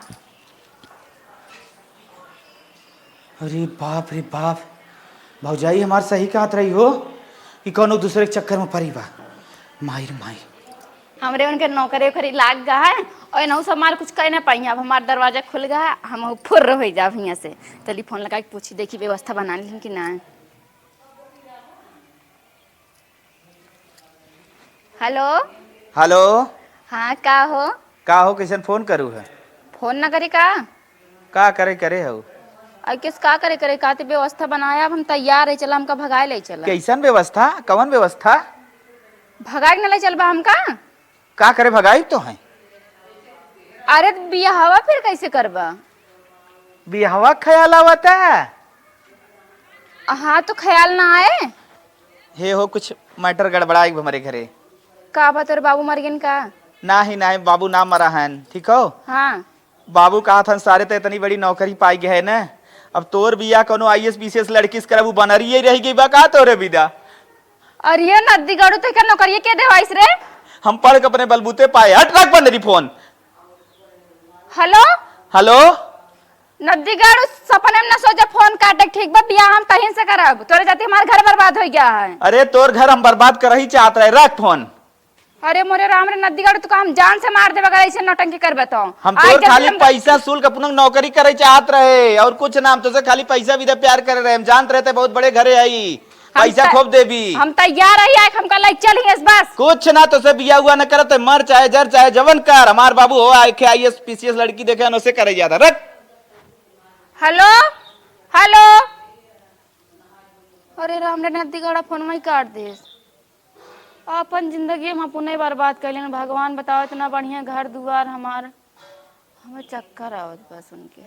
अरे बाप रे बाप, भौजाई हमार सही कहत रही हो कि कौनो दूसरे के चक्कर में परी बा। माई रे माई। हमरे उनके नौकरी ओकरी लाग गा है और इनहू सब हमार कुछ कह ना पाई। अब हमार दरवाजा खुल गा है, हम फुर्र हो जाब हियाँ से। चली फोन लगा के पूछी, देखी व्यवस्था बना ली कि ना। हेलो। हेलो। हाँ, का हो? का हो, कैसन फोन करू है? फोन ना करी का? का करे, करे हो? अरे किस का करे, करे का? ते व्यवस्था बनाया, अब हम तैयार है, चला हमका भगाए ले चला। कैसन व्यवस्था? कवन व्यवस्था? भगाए के ना ले चलबा हमका? का करे भगाई तो है? अरे त बियाहवा फिर कैसे करबा? बियाहवा ख्याल आवता? हाँ, तो ख्याल ना आए। हे हो, कुछ मैटर गड़बड़ाई हमरे घरे। का बा, तोर बाबू मर गइन का? नाही, नाही, बाबू ना मरा हन, ठीक हो? हाँ। बाबू कहत हन, सारे त इतनी बड़ी नौकरी पाई गए न, अब तोर बियाह कौनो आईएएस पीसीएस लड़की से करबू, बनरिये रह गई बा का तोरे बिदा? अरे ये नद्दी गड़ू, ते का नौकरिये के देवाइस रे? हम पढ़ के अपने बलबूते पाए। हट, रख बंदरी फोन। हेलो। हेलो। नद्दी गड़ू, सपने में ना सोचा फोन काटे, ठीक बा? बियाह हम तहिन से करब, तोरे जाती हमार घर बर्बाद हो गया है। अरे तोर घर हम बर्बाद करही चाहत रहे, रख फोन। अरे मोरे राम रे नद्दी गड़ू, तू का हम जान से मार देबे अगर ऐसे नौटंकी करबे तो। हम आज तोर जल्दी खाली हम पैसा शुल्क अपना नौकरी करे चाहत रहे और कुछ ना, हम तोसे खाली पैसा भी दे प्यार करे रहे। हम जानत रहे ते बहुत बड़े घरे आई, हम पैसा त-, खूब देबी। हम तैयार रही, आए हमका लइके चल ही बस। कुछ ना, तोसे बिया हुआ न करत, मर चाहे जर चाहे जवन कर, हमार बाबू हो आए के आईएएस पीसीएस लड़की देखे, उसे करे ज्यादा रख। Hello, hello. अरे राम रे नद्दी गड़ा फोन में ही काट देस। आपन जिंदगी हम अपने बर्बाद कर लेन। भगवान बताओ, इतना बढ़िया घर दुआर हमार, हमें चक्कर आवत बा सुन के।